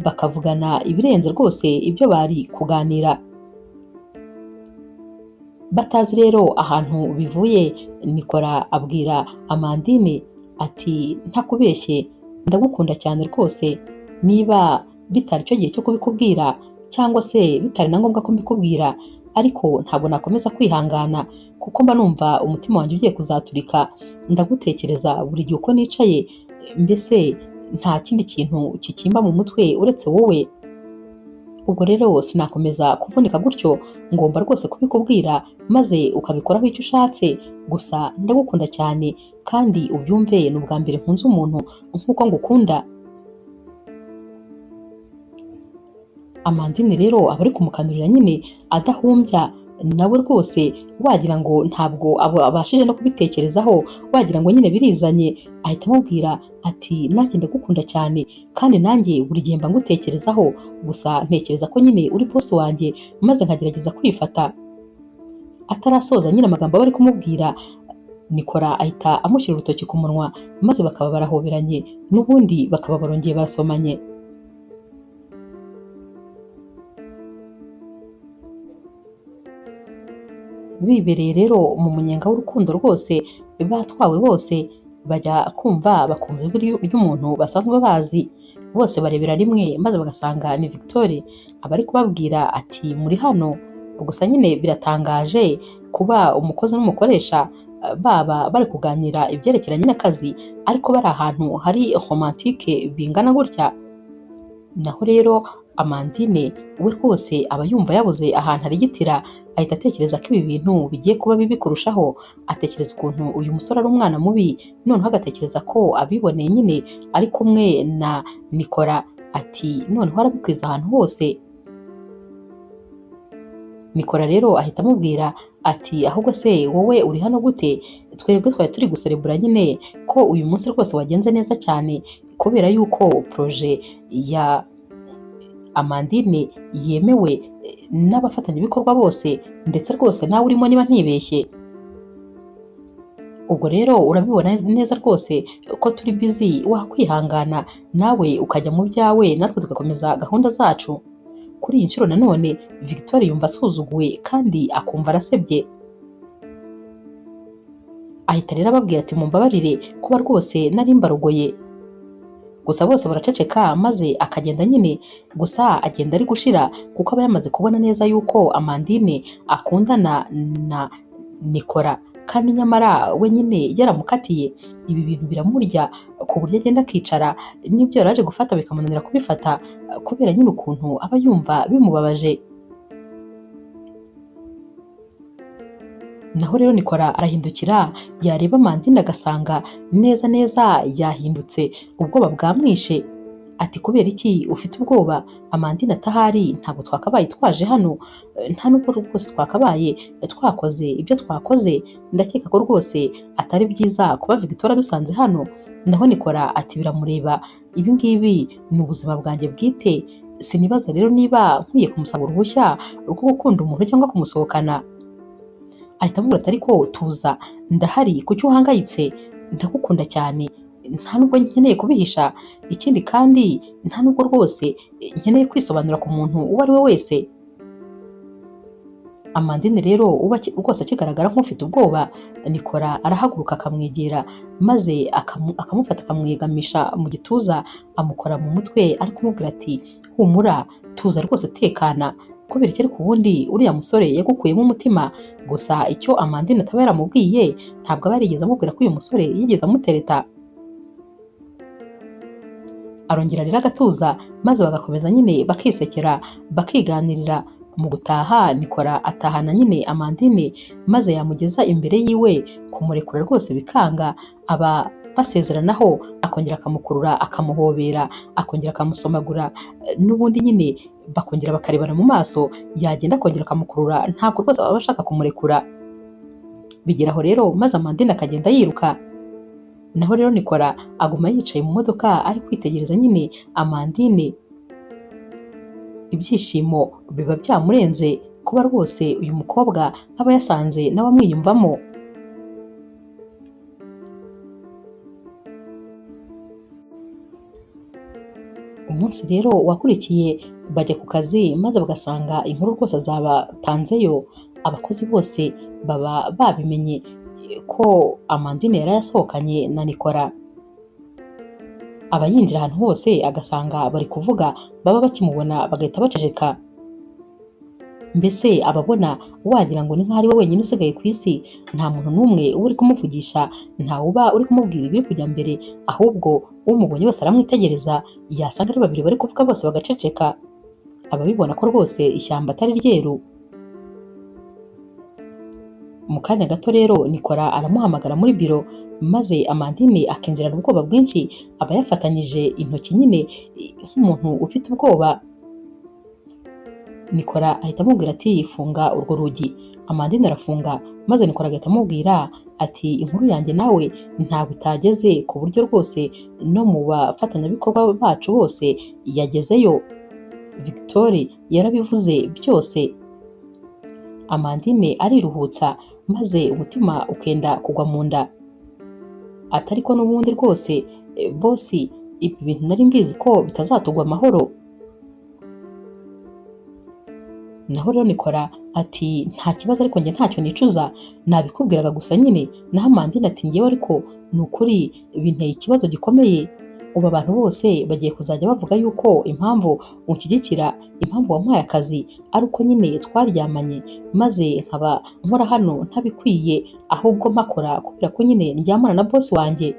bakavugana ibirenze rwose ibyo bari kuganira. Batazi rero ahantu bivuye, Nikora abwira Amandine ati ntakubeshye ndagukunda cyane rwose, niba bitari cyo gihe cyo kubikubwira cyangwa se bitari na ngombwa ko mbikubwira, ariko ntabwo nakomeza kwihangana kuko mba numva umutima wanjye ugiye kuzaturika. Ndagutekereza buri gihe uko nicaye, mbese nta kindi kintu kikimba mu mutwe uretse wowe. Ubwo rero sinakomeza kuvunika gutyo, ngomba rwose kubikubwira maze ukabikoraho icyo ushatse. Gusa ndagukunda cyane kandi ubyumve, ni ubwa mbere nkunze umuntu nk'uko ngukunda. Amandine rero aba ari kumukanurira nyine adahumbya, nawe rwose wagira ngo ntabwo abashije no kubitekerezaho, wagira ngo nyine birizanye. Ahita amubwira ati nanjye ndagukunda cyane kandi nanjye buri gihe mba ngutekerezaho, gusa ntekereza ko nyine uri boss wanjye maze nkagerageza kwifata. Atarasoza nyine amagambo aba ari kumubwira, Nikora ahita amushyira urutoki ku munwa, maze bakaba barahoberanye, n'ubundi bakaba barongeye basomanye. Bibereye rero mu munyenga w'urukundo rwose, batwawe bose bajya kumva bakumva ijwi ry'umuntu basanzwe bazi. Bose barebera rimwe maze bagasanga ni Victoire, aba ari kubabwira ati muri hano. Gusa nyine biratangaje kuba umukozi n'umukoresha baba bari kuganira ibyerekeranye n'akazi, ariko bari ahantu hari romantike bingana gutya. Naho rero Amandine we rwose aba yumva yabuze ahantu arigitira, ahita atekereza ko ibi bintu bigiye kuba bibi kurushaho. Atekereza ukuntu uyu musore ari umwana mubi, noneho agatekereza ko abiboneye nyine ari kumwe na Nikora, ati noneho arabikwiza ahantu hose. Nikora rero ahita amubwira ati ahubwo se wowe uri hano gute? Twebwe twari turi guserebura nyine ko uyu munsi rwose wagenze neza cyane, kubera yuko projet ya Amandine yemewe n'abafatanyabikorwa bose, ndetse rwose nawe urimo niba ntibeshye. Ubwo rero urabibona neza rwose ko turi busy, wakwihangana nawe ukajya mu byawe natwe tugakomeza gahunda zacu. Kuri iyi nshuro nanone Victoire yumva asuzuguwe kandi akumva arasebye. Ahita rero ababwira ati mumbabarire kuba rwose nari mbarogoye. Gusa bose baraceceka maze akagenda nyine, gusa agenda ari gushira kuko aba yamaze kubona neza yuko Amandine akundana na Nikora, kandi nyamara we nyine yaramukatiye. Ibi bintu biramurya ku buryo agenda akicara n'ibyo yari aje gufata bikamunanira kubifata kubera nyine ukuntu aba yumva bimubabaje. Naho rero Nikora arahindukira yareba Amandine agasanga neza neza yahindutse, ubwoba bwamwishe. Ati kubera iki ufite ubwoba? Amandine atahari ntabwo twakabaye twaje hano, nta nubwo rwose twakabaye twakoze ibyo twakoze, ndakeka ko rwose atari byiza kuba Victoire adusanze hano. Naho Nikora ati biramureba, ibi ngibi ni ubuzima bwanjye bwite, sinibaza rero niba nkwiye kumusaba uruhushya rwo gukunda umuntu cyangwa kumusohokana. Ahita amubwira ati ariko tuza, ndahari, kuki uhangayitse? Ndagukunda cyane, nta nubwo nkeneye kubihisha, ikindi kandi nta nubwo rwose nkeneye kwisobanura ku muntu uwo ari we wese. Amandine rero uba rwose akigaragara nk'ufite ubwoba, Nikora arahaguruka akamwegera maze akamufata akamwegamisha mu gituza, amukora mu mutwe ari kumubwira ati humura, tuza rwose, tekana, kubera iki ariko ubundi uriya musore yagukuyemo umutima. Gusa icyo Amandine ataba yaramubwiye, ntabwo aba yarigeze amubwira ko uyu musore yigeze amutereta. Arongera rero agatuza maze bagakomeza nyine bakisekera bakiganirira. Mu gutaha Nikora atahana nyine Amandine maze yamugeza imbere yiwe kumurekura rwose bikanga, aba basezeranaho akongera akamukurura akamuhobera akongera akamusomagura, n'ubundi nyine bakongera bakarebana mu maso, yagenda akongera akamukurura, ntabwo rwose aba ashaka kumurekura. Bigeraho rero maze Amandine akagenda yiruka. Naho rero Nikora aguma yicaye mu modoka ari kwitegereza nyine Amandine. Ibyishimo biba byamurenze kuba rwose uyu mukobwa aba yasanze nawe amwiyumvamo. Umunsi rero wakurikiye bajya ku kazi maze bagasanga inkuru rwose zabatanzeyo, abakozi bose baba babimenye ko Amandine yari yasohokanye na Nikora. Aba yinjira ahantu hose agasanga bari kuvuga, baba bakimubona bagahita baceceka. Mbese ababona wagira ngo ni nk'aho ari we wenyine usigaye ku isi, nta muntu n'umwe uba uri kumuvugisha, ntawe uba uri kumubwira ibiri kujya mbere, ahubwo umubonye wese aramwitegereza, yasanga ari babiri bari kuvuga bose bagaceceka. Ababibona ko rwose ishyamba atari ryeru. Mu kanya gato rero Nikora aramuhamagara muri biro, maze Amandine akinjirana ubwoba bwinshi, aba yafatanyije intoki nyine nk'umuntu ufite ubwoba. Nikora ahita amubwira ati funga urwo rugi. Amandine arafunga, maze Nikora agahita amubwira ati inkuru yanjye nawe ntabwo itageze ku buryo rwose no mu bafatanyabikorwa bacu bose yagezeyo. Victoire yarabivuze byose. Amandine ariruhutsa maze umutima ukenda kugwa mu nda. Atari ko n'ubundi rwose bosi, ibi bintu nari mbizi ko bitazatugwa amahoro. Naho rero Nikora ati nta kibazo, ariko njye ntacyo nicuza, nabikubwiraga gusa nyine. Naho Amandine ati njyewe ariko ni ukuri binteye ikibazo gikomeye, ubu abantu bose bagiye kuzajya bavuga yuko impamvu unshyigikira, impamvu wampaye akazi ari uko nyine twaryamanye, maze nkaba nkora hano ntabikwiye, ahubwo mpakora kubera ko nyine ndyamana na bosi wanjye.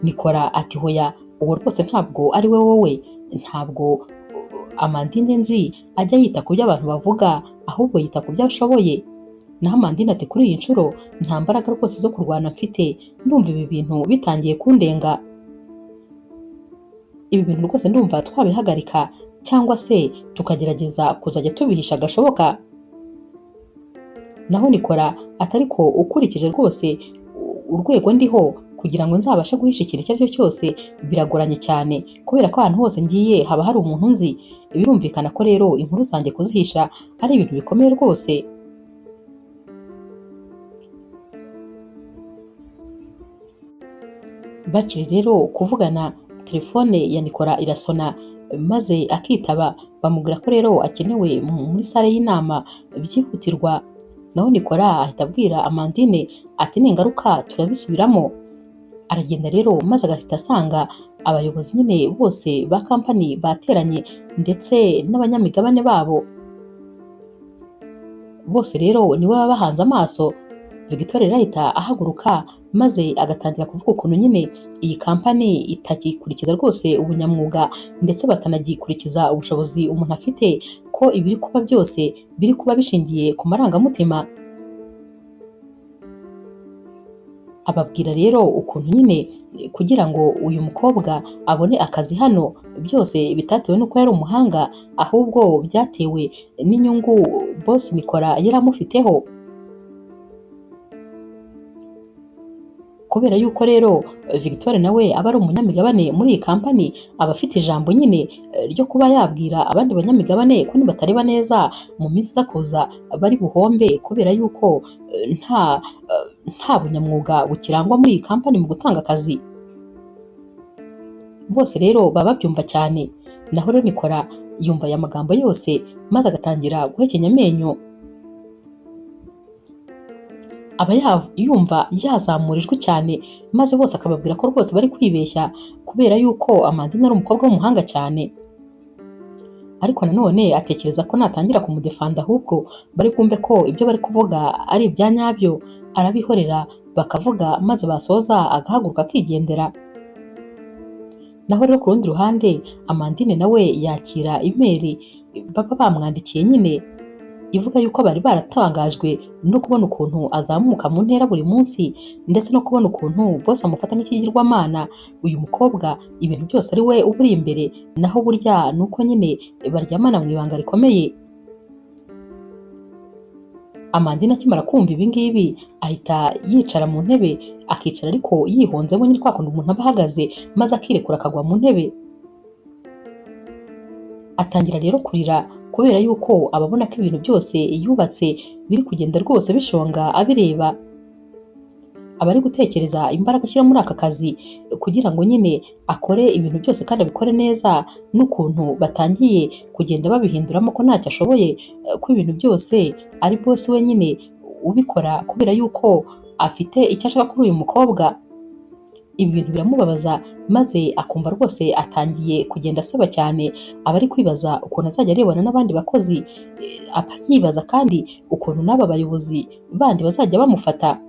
Nikora ati hoya, uwo rwose ntabwo ari we wowe, ntabwo Amandine nzi ajya yita ku byo abantu bavuga, ahubwo yita ku byo ashoboye. Naho Amandine ati kuri iyi nshuro nta mbaraga rwose zo kurwana mfite, ndumva ibi bintu bitangiye kundenga, ibi bintu rwose ndumva twabihagarika cyangwa se tukagerageza kuzajya tubihisha gashoboka. Naho Nikora atari ko ukurikije rwose urwego ndiho kugira ngo nzabashe guhisha ikintu icyo ari cyo cyose biragoranye cyane, kubera ko ahantu hose ngiye haba hari umuntu nzi. Birumvikana ko rero inkuru zanjye kuzihisha ari ibintu bikomeye rwose. Bakiri rero kuvugana, telefone ya Nikora irasona maze akitaba, bamubwira ko rero akenewe muri sale y'inama byihutirwa. Naho Nikora ahita abwira Amandine ati ningaruka turabisubiramo. Aragenda rero maze agahita asanga abayobozi nyine bose ba kampani bateranye ndetse n'abanyamigabane babo. Bose rero niwe baba bahanze amaso. Victoire rero ahita ahaguruka maze agatangira kuvuga ukuntu nyine iyi kampani itakikurikiza rwose ubunyamwuga ndetse batanagikurikiza ubushobozi umuntu afite, ko ibiri kuba byose biri kuba bishingiye ku marangamutima. Ababwira rero ukuntu nyine kugira ngo uyu mukobwa abone akazi hano byose bitatewe n'uko yari umuhanga, ahubwo byatewe n'inyungu boss Nicolas yari amufiteho. Kubera yuko rero Victoire nawe aba ari umunyamigabane muri iyi kampani, aba afite ijambo nyine ryo kuba yabwira abandi banyamigabane ko nibatareba neza mu minsi iza kuza bari buhombe, kubera yuko nta bunyamwuga bukirangwa muri iyi kampani mu gutanga akazi. Bose rero baba babyumva cyane. Naho rero Nicolas yumva aya magambo yose maze agatangira guhekenya amenyo. Aba yumva yazamura ijwi cyane maze bose akababwira ko rwose bari kwibeshya, kubera yuko Amandine ari umukobwa w'umuhanga cyane. Ariko nanone atekereza ko natangira kumudefanda ahubwo bari bwumve ko ibyo bari kuvuga ari ibya nyabyo, arabihorera bakavuga maze basoza agahaguruka akigendera. Naho rero ku rundi ruhande Amandine nawe yakira imeri baba bamwandikiye nyine ivuga yuko bari baratangajwe no kubona ukuntu azamuka mu ntera buri munsi, ndetse no kubona ukuntu bose amufata nk'ikigirwamana. Uyu mukobwa ibintu byose ari we uba uri imbere, naho burya ni uko nyine baryamana mu ibanga rikomeye. Amandine akimara kumva ibi ngibi ahita yicara mu ntebe, akicara ariko yihonzemo nyine kwa kundi umuntu aba ahagaze maze akirekura akagwa mu ntebe. Atangira rero kurira kubera yuko ababona ko ibintu byose yubatse biri kugenda rwose bishonga abireba. Aba ari gutekereza imbaraga ashyira muri aka kazi kugira ngo nyine akore ibintu byose kandi abikore neza, n'ukuntu batangiye kugenda babihinduramo ko ntacyo ashoboye, ko ibintu byose ari boss we nyine ubikora kubera yuko afite icyo ashaka kuri uyu mukobwa. Ibi bintu biramubabaza maze akumva rwose atangiye kugenda aseba cyane. Aba ari kwibaza ukuntu azajya arebana n'abandi bakozi, aba yibaza kandi ukuntu n'aba bayobozi bandi bazajya bamufata.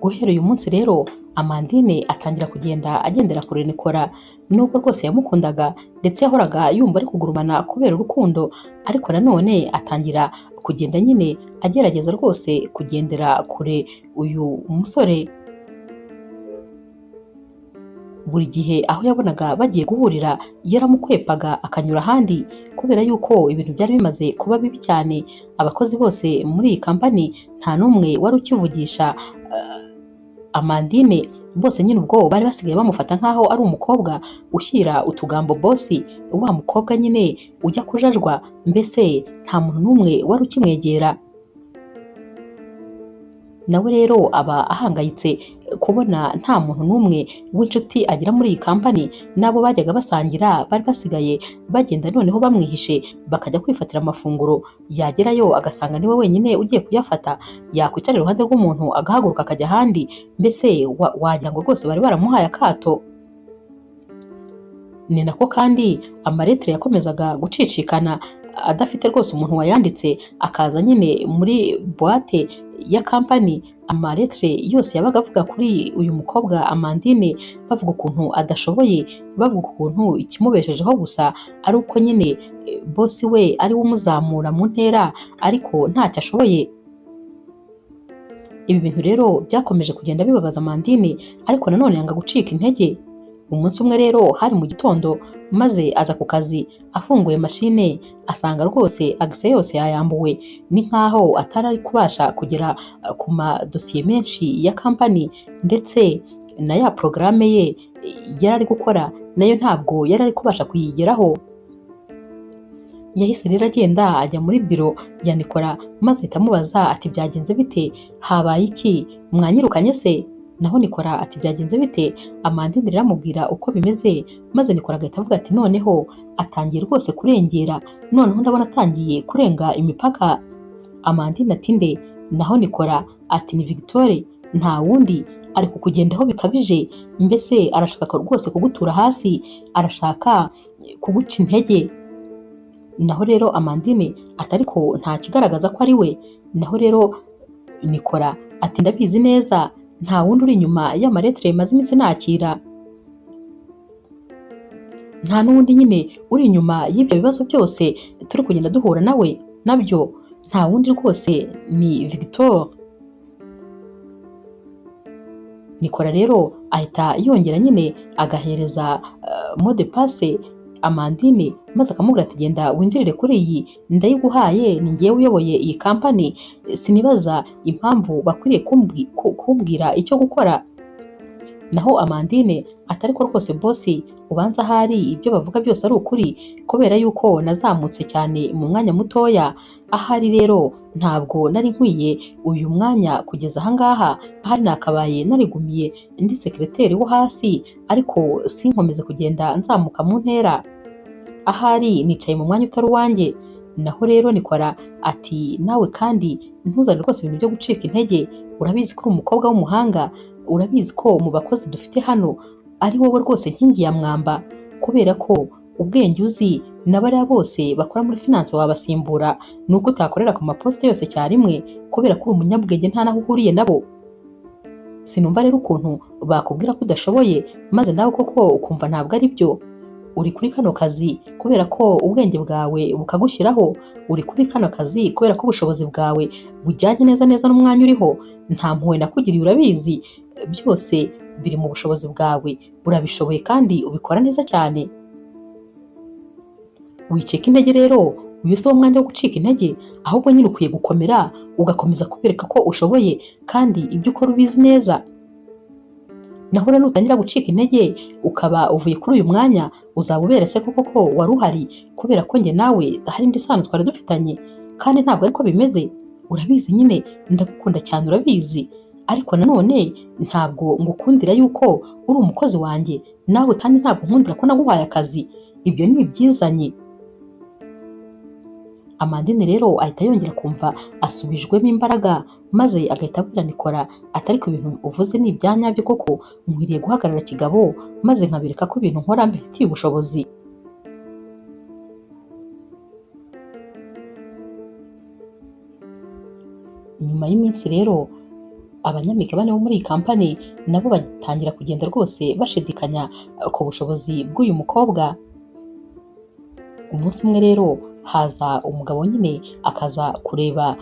Guhera uyu munsi rero Amandine atangira kugenda agendera kure Nicolas, nubwo rwose yamukundaga ndetse yahoraga yumva ari kugurumana kubera urukundo, ariko nanone atangira kugenda nyine agerageza rwose kugendera kure uyu musore. Buri gihe aho yabonaga bagiye guhurira yaramukwepaga akanyura ahandi, kubera yuko ibintu byari bimaze kuba bibi cyane. Abakozi bose muri iyi kampani nta n'umwe wari ukivugisha Amandine, bose nyine ubwo bari basigaye bamufata nkaho ari umukobwa ushyira utugambo bosi, wa mukobwa nyine ujya kujajwa, mbese nta muntu n'umwe wari ukimwegera. Nawe rero aba ahangayitse kubona nta muntu n'umwe w'inshuti agira muri iyi kampani, n'abo bajyaga basangira bari basigaye bagenda noneho bamwihishe bakajya kwifatira amafunguro, yagerayo agasanga niwe wenyine ugiye kuyafata, yakwicara iruhande rw'umuntu agahaguruka akajya ahandi, mbese wagira ngo rwose bari baramuhaye akato. Ni nako kandi amaletire yakomezaga gucicikana adafite rwose umuntu wayanditse, akaza nyine muri boîte ya kampani, amaletire yose yabaga avuga kuri uyu mukobwa Amandine, bavuga ukuntu adashoboye, bavuga ukuntu ikimubeshejeho gusa ari uko nyine bosi we ari we umuzamura mu ntera ariko ntacyo ashoboye. Ibi bintu rero byakomeje kugenda bibabaza Amandine, ariko nanone yanga gucika intege. Umunsi umwe rero hari mu gitondo, maze aza ku kazi afunguye mashine asanga rwose agise yose yayambuwe, ni nkaho atari ari kubasha kugera ku madosiye menshi ya kampani, ndetse na ya porogaramu ye yari ari gukora nayo ntabwo yari ari kubasha kuyigeraho. Yahise rero agenda ajya muri biro ya Nicolas maze ahita amubaza ati byagenze bite, habaye iki, mwanyirukanye se? Naho Nicolas ati byagenze bite? Amandine rero amubwira uko bimeze, maze Nicolas agahita avuga ati noneho atangiye rwose kurengera, noneho ndabona atangiye kurenga imipaka. Amandine ati nde? Naho Nicolas ati ni Victoire, nta wundi. Ari kukugendaho bikabije, mbese arashaka rwose kugutura hasi, arashaka kuguca intege. Naho rero Amandine ati ariko nta kigaragaza ko ari we. Naho rero Nikora ati ndabizi neza, nta wundi uri inyuma y'amaletire maze iminsi nakira, nta n'uwundi nyine uri inyuma y'ibyo bibazo byose turi kugenda duhura nawe nabyo, nta wundi rwose ni Victor. Nikora rero ahita yongera nyine agahereza mot de passe Amandine, maze akamubwira ati genda winjirire kuri iyi, ndayiguhaye, ni njyewe uyoboye iyi kampani, sinibaza impamvu bakwiriye kumbwira icyo gukora. Naho Amandine ati ariko rwose bosi, ubanza ahari ibyo bavuga byose ari ukuri, kubera yuko nazamutse cyane mu mwanya mutoya, ahari rero ntabwo nari nkwiye uyu mwanya kugeza ahangaha, ahari nakabaye narigumiye ndi sekereteri wo hasi, ariko sinkomeze kugenda nzamuka mu ntera, ahari nicaye mu mwanya utari uwanjye. Naho rero Nikora ati nawe kandi ntuzane rwose ibintu byo gucika intege, urabizi ko uri umukobwa w'umuhanga, urabizi ko mu bakozi dufite hano ari wowe rwose nkingi ya mwamba, kubera ko ubwenge uzi na bariya bose bakora muri finance wabasimbura, nuko utakorera ku maposite yose cyarimwe, kubera ko uri umunyabwenge nta naho uhuriye nabo. Sinumva rero ukuntu bakubwira ko udashoboye, maze nawe koko ukumva ntabwo ari byo. Uri kuri kano kazi kubera ko ubwenge bwawe bukagushyiraho, uri kuri kano kazi kubera ko ubushobozi bwawe bujyanye neza neza n'umwanya uriho, nta mpuhwe nakugiriye urabizi, byose biri mu bushobozi bwawe, urabishoboye kandi ubikora neza cyane. Wicika intege rero, uyu si wo mwanya wo gucika intege, ahubwo nyine ukwiye gukomera ugakomeza kubereka ko ushoboye kandi ibyo ukora ubizi neza. Naho rero nutangira gucika intege ukaba uvuye kuri uyu mwanya, uzaba uberetse koko ko wari uhari, kubera ko njye nawe hari indi sano twari dufitanye, kandi ntabwo ariko bimeze. Urabizi nyine ndagukunda cyane urabizi, ariko nanone ntabwo ngukundira yuko uri umukozi wanjye, nawe kandi ntabwo nkundira ko naguhaye akazi, ibyo ni ibyizanye. Amandine rero ahita yongera kumva asubijwemo imbaraga, maze agahita abwira Nikora ati ariko ibintu uvuze ni ibya nyabyo koko, nkwiriye guhagarara kigabo maze nkabereka ko ibintu nkora mbifitiye ubushobozi. Nyuma y'iminsi rero abanyamigabane bo muri iyi kampani nabo batangira kugenda rwose bashidikanya ku bushobozi bw'uyu mukobwa. Umunsi umwe rero haza umugabo nyine akaza kureba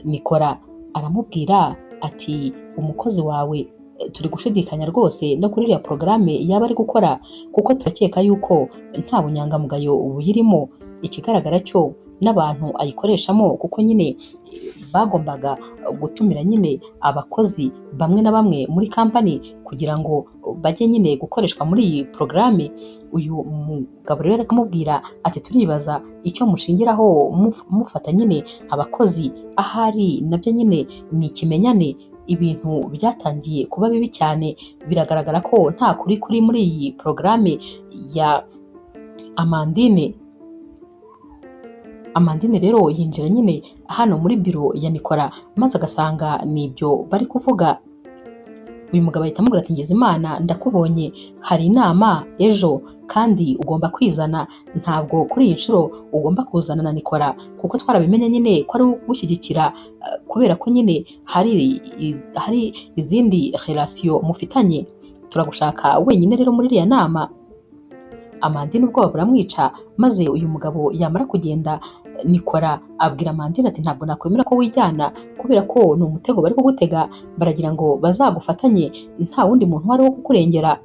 Nikora, aramubwira ati umukozi wawe turi gushidikanya rwose no kuri iriya porogaramu yaba ari gukora, kuko turakeka yuko nta bunyangamugayo buyirimo, ikigaragara cyo n'abantu ayikoreshamo, kuko nyine bagombaga gutumira nyine abakozi bamwe na bamwe muri kampani kugira ngo bajye nyine gukoreshwa muri iyi porogaramu. Uyu mugabo rero akamubwira ati turibaza icyo mushingiraho mufata nyine abakozi, ahari nabyo nyine ni ikimenyane, ibintu byatangiye kuba bibi cyane, biragaragara ko nta kuri kuri muri iyi porogaramu ya Amandine. Amandine rero yinjira nyine hano muri biro ya Nikora, maze agasanga nibyo bari kuvuga. Uyu mugabo ahita amubwira ati Ngezimana ndakubonye, hari inama ejo kandi ugomba kwizana, ntabwo kuri iyi nshuro ugomba kuzana na Nikora, kuko twarabimenye nyine ko ari ugushyigikira, kubera ko nyine hari izindi relation mufitanye, turagushaka wenyine rero muri iriya nama. Amandine ubwoba buramwica, maze uyu mugabo yamara kugenda Nikora abwira Amandine ati ntabwo nakwemera ko wijyana, kubera ko ni umutego bari kugutega, baragira ngo bazagufatanye nta wundi muntu uhari wo kukurengera.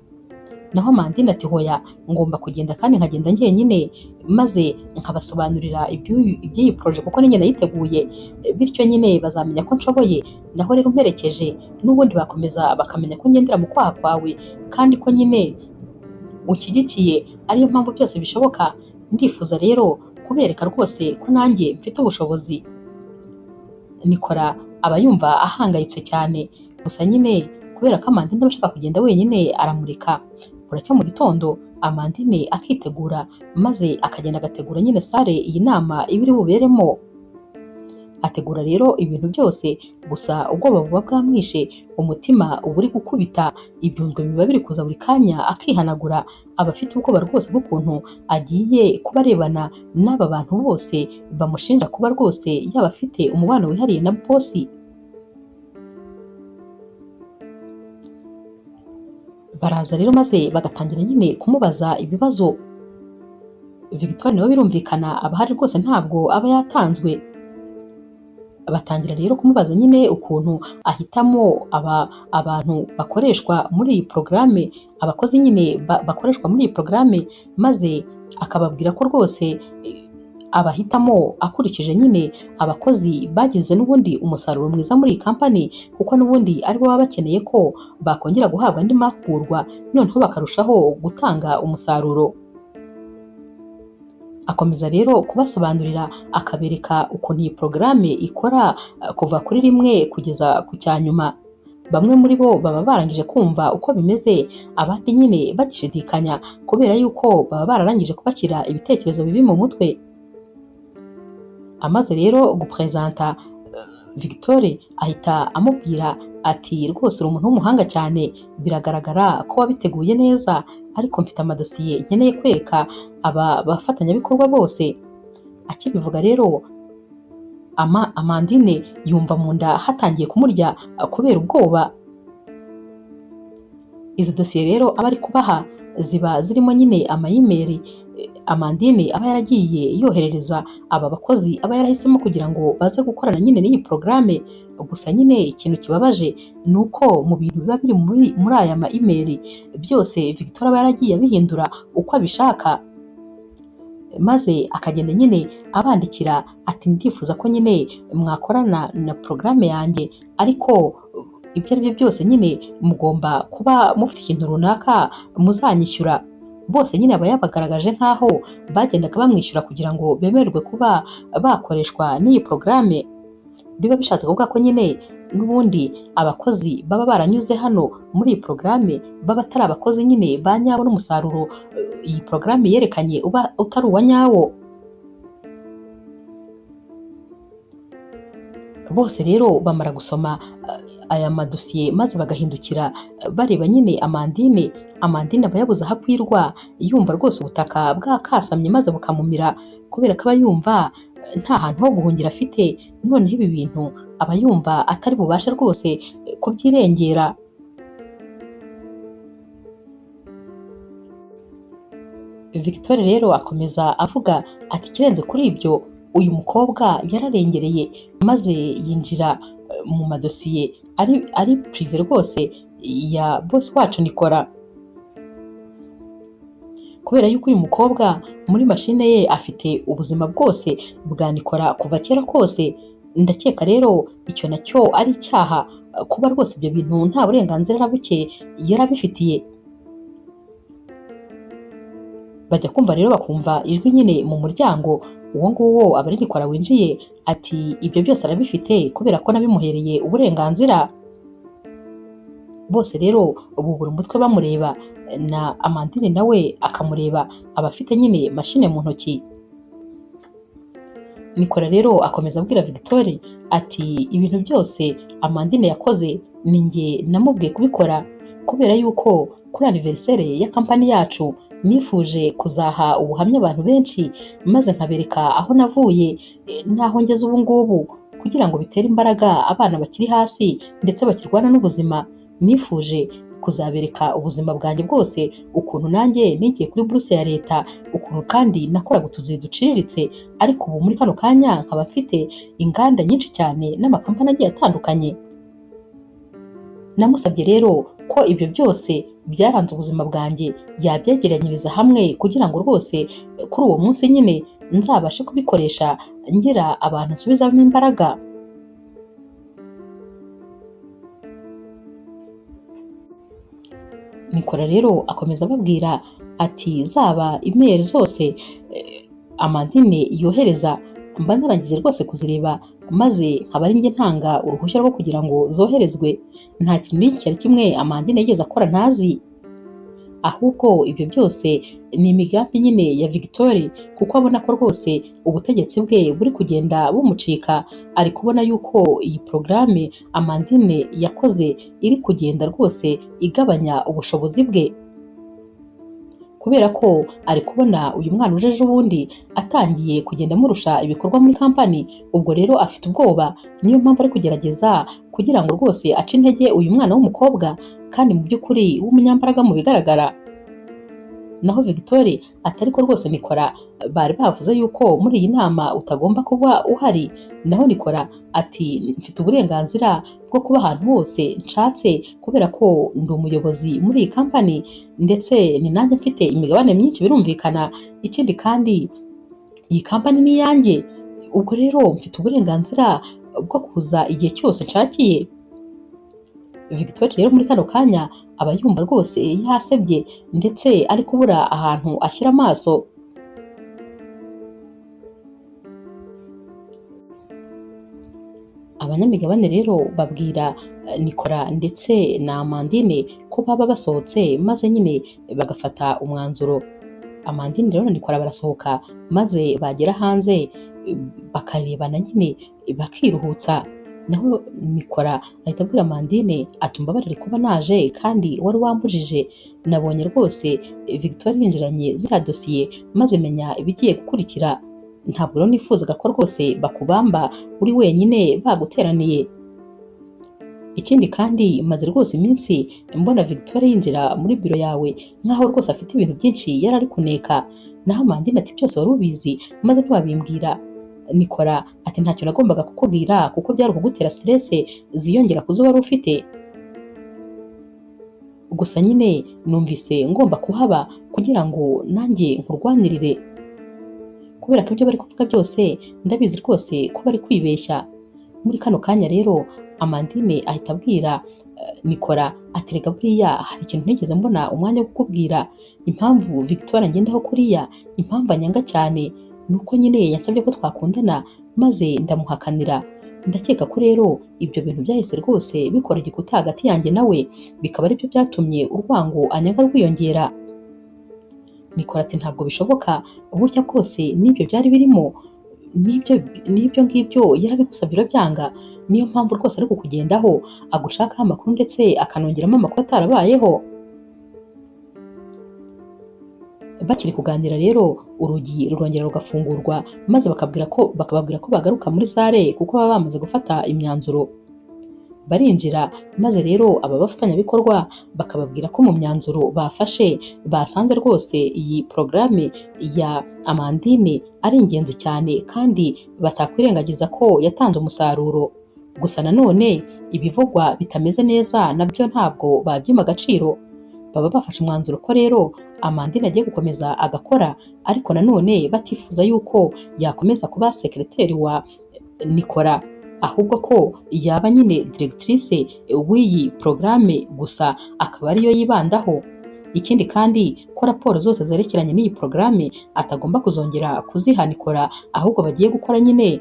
Naho Amandine ati hoya, ngomba kugenda kandi nkagenda njyenyine, maze nkabasobanurira iby'iyi projet kuko ninjye nayiteguye, bityo nyine bazamenya ko nshoboye. Naho rero umperekeje n'ubundi bakomeza bakamenya ko ngendera mu kwaha kwawe, kandi ko nyine unshyigikiye, ariyo mpamvu byose bishoboka. Ndifuza rero kubereka rwose ko nanjye mfite ubushobozi. Nikora aba yumva ahangayitse cyane, gusa nyine kubera ko Amandine aba ashaka kugenda wenyine aramureka. Buracya mu gitondo Amandine akitegura, maze akagenda agategura nyine sale iyi nama iba iri buberemo. Ategura rero ibintu byose, gusa ubwoba buba bwamwishe, umutima uba uri gukubita, ibyunzwe biba biri kuza buri kanya akihanagura. Aba afite ubwoba rwose bw'ukuntu agiye kuba arebana n'aba bantu bose bamushinja kuba rwose yaba afite umubano wihariye na bosi. Baraza rero maze bagatangira nyine kumubaza ibibazo. Victoire nawe birumvikana aba ahari rwose, ntabwo aba yatanzwe. Batangira rero kumubaza nyine ukuntu ahitamo abantu bakoreshwa muri iyi porogaramu, abakozi nyine bakoreshwa muri iyi porogaramu, maze akababwira ko rwose abahitamo akurikije nyine abakozi bagize n'ubundi umusaruro mwiza muri iyi kampani, kuko n'ubundi aribo baba bakeneye ko bakongera guhabwa andi mahugurwa noneho bakarushaho gutanga umusaruro. Akomeza rero kubasobanurira, akabereka ukuntu iyi porogaramu ikora kuva kuri rimwe kugeza ku cya nyuma. Bamwe muri bo baba barangije kumva uko bimeze, abandi nyine bagishidikanya kubera yuko baba bararangije kubashyira ibitekerezo bibi mu mutwe. Amaze rero guprezanta, Victoire ahita amubwira ati rwose uri umuntu w'umuhanga cyane, biragaragara ko wabiteguye neza, ariko mfite amadosiye nkeneye kwereka aba bafatanyabikorwa bose. Akibivuga rero Amandine yumva mu nda hatangiye kumurya kubera ubwoba. Izi dosiye rero aba ari kubaha ziba zirimo nyine amayimeri Amandine aba yaragiye yoherereza aba bakozi aba yarahisemo kugira ngo baze gukorana nyine n'iyi porogaramu. Gusa nyine ikintu kibabaje ni uko mu bintu biba biri muri aya ma email byose Victoire aba yaragiye abihindura uko abishaka, maze akagenda nyine abandikira ati ndifuza ko nyine mwakorana na porogaramu yanjye, ariko ibyo ari byo byose nyine mugomba kuba mufite ikintu runaka muzanyishyura. Bose nyine aba yabagaragaje nk'aho bagendaga bamwishyura kugira ngo bemererwe kuba bakoreshwa n'iyi porogaramu. Biba bishatse kuvuga ko nyine n'ubundi abakozi baba baranyuze hano muri iyi porogaramu baba atari abakozi nyine ba nyabo, n'umusaruro iyi porogaramu yerekanye uba utari uwa nyawo. Bose rero bamara gusoma aya madosiye maze bagahindukira bareba nyine Amandine. Amandine aba yabuze aho akwirwa, yumva rwose ubutaka bwakasamye maze bukamumira, kubera ko aba yumva nta hantu ho guhungira afite. Noneho ibi bintu aba yumva atari bubashe rwose kubyirengera. Victoire rero akomeza avuga ati ikirenze kuri ibyo, uyu mukobwa yararengereye maze yinjira mu madosiye ari prive rwose ya boss wacu Nikora. Kubera yuko uyu mukobwa muri mashine ye afite ubuzima bwose bwa Nikora kuva kera kose, ndakeka rero icyo nacyo ari icyaha, kuba rwose ibyo bintu nta burenganzira na buke yarabifitiye. Bajya kumva rero bakumva ijwi nyine mu muryango, uwo nguwo aba ari Nikora winjiye ati ibyo byose arabifite kubera ko nabimuhereye uburenganzira. Bose rero bubura umutwe bamureba, na Amandine nawe akamureba, aba afite nyine mashine mu ntoki. Nikora rero akomeza abwira Victoire ati ibintu byose Amandine yakoze ni njye namubwiye kubikora, kubera yuko kuri anniversaire ya kampani yacu nifuje kuzaha ubuhamya abantu benshi, maze nkabereka aho navuye n'aho ngeze ubu ngubu, kugira ngo bitere imbaraga abana bakiri hasi ndetse bakirwana n'ubuzima. Nifuje kuzabereka ubuzima bwanjye bwose, ukuntu nanjye nigiye kuri buruse ya leta, ukuntu kandi nakoraga utuzi duciriritse, ariko ubu muri kano kanya nkaba mfite inganda nyinshi cyane n'amakampani agiye atandukanye. Namusabye rero ko ibyo byose byaranze ubuzima bwanjye yabyegeranyiriza hamwe, kugira ngo rwose kuri uwo munsi nyine nzabashe kubikoresha ngira abantu nsubizamo imbaraga. Nikora rero akomeza ababwira ati zaba email zose Amandine yohereza mba narangije rwose kuzireba, maze nkaba ari njye ntanga uruhushya rwo kugira ngo zoherezwe. Nta kintu n'iki kimwe Amandine yigeze akora ntazi. Ahubwo ibyo byose ni imigambi nyine ya Victoire, kuko abona ko rwose ubutegetsi bwe buri kugenda bumucika. Ari kubona yuko iyi porogaramu Amandine yakoze iri kugenda rwose igabanya ubushobozi bwe, kubera ko ari kubona uyu mwana uje ejo bundi atangiye kugenda amurusha ibikorwa muri kampani. Ubwo rero afite ubwoba, niyo mpamvu ari kugerageza kugira ngo rwose ace intege uyu mwana w'umukobwa kandi mu by'ukuri w'umunyambaraga mu bigaragara. Naho Victoire atari ko rwose Nikora bari bavuze yuko muri iyi nama utagomba kuba uhari. Naho Nikora ati mfite uburenganzira bwo kuba ahantu hose nshatse kubera ko ndi umuyobozi muri iyi kampani, ndetse ni nanjye mfite imigabane myinshi birumvikana. Ikindi kandi iyi kampani ni iyanjye, ubwo rero mfite uburenganzira bwo kuza igihe cyose nshakiye. Victoire rero muri kano kanya aba yumva rwose yasebye ndetse ari kubura ahantu ashyira amaso. Abanyamigabane rero babwira Nikora ndetse na Amandine ko baba basohotse, maze nyine bagafata umwanzuro. Amandine rero na Nikora barasohoka, maze bagera hanze bakarebana nyine bakiruhutsa. Naho Nikora ahita abwira Amandine ati umbabarire kuba naje kandi wari wambujije, nabonye rwose Victoire yinjiranye ziriya dosiye maze menya ibigiye gukurikira. Ntabwo rero nifuzaga ko rwose bakubamba uri wenyine baguteraniye. Ikindi kandi maze rwose iminsi mbona Victoire yinjira muri biro yawe nkaho rwose afite ibintu byinshi yari ari kuneka. Naho Amandine ati byose wari ubizi maze ntiwabimbwira. Nikora ati ntacyo nagombaga kukubwira kuko byari ukugutera stress ziyongera kuzo wari ufite. Gusa nyine numvise ngomba kuhaba kugira ngo nanjye nkurwanirire, kubera ko ibyo bari kuvuga byose ndabizi rwose ko bari kwibeshya. Muri kano kanya rero Amandine ahita abwira Nikora ati rega buriya hari ikintu ntigeze mbona umwanya wo kukubwira, impamvu Victoire angendaho kuriya, impamvu anyanga cyane ni uko nyine yansabye ko twakundana maze ndamuhakanira. Ndakeka ko rero ibyo bintu byahise rwose bikora igikuta hagati yanjye nawe, bikaba aribyo byatumye urwango anyanga rwiyongera. Nikora ati ntabwo bishoboka, burya bwose n'ibyo byari birimo n'ibyo ngibyo yarabigusabye urabyanga, niyo mpamvu rwose ari kukugendaho agushakaho amakuru ndetse akanongeramo amakuru atarabayeho. Bakiri kuganira rero urugi rurongera rugafungurwa, maze bakababwira ko bagaruka muri sale kuko baba bamaze gufata imyanzuro. Barinjira, maze rero aba bafatanyabikorwa bakababwira ko mu myanzuro bafashe basanze rwose iyi porogaramu ya Amandine ari ingenzi cyane kandi batakwirengagiza ko yatanze umusaruro. Gusa nanone ibivugwa bitameze neza nabyo ntabwo babyima agaciro. Baba bafashe umwanzuro ko rero Amandine agiye gukomeza agakora, ariko nanone batifuza yuko yakomeza kuba sekereteri wa Nikora, ahubwo ko yaba nyine directrice w'iyi porogaramu gusa akaba ariyo yibandaho. Ikindi kandi ko raporo zose zerekeranye n'iyi porogaramu atagomba kuzongera kuziha Nikora, ahubwo bagiye gukora nyine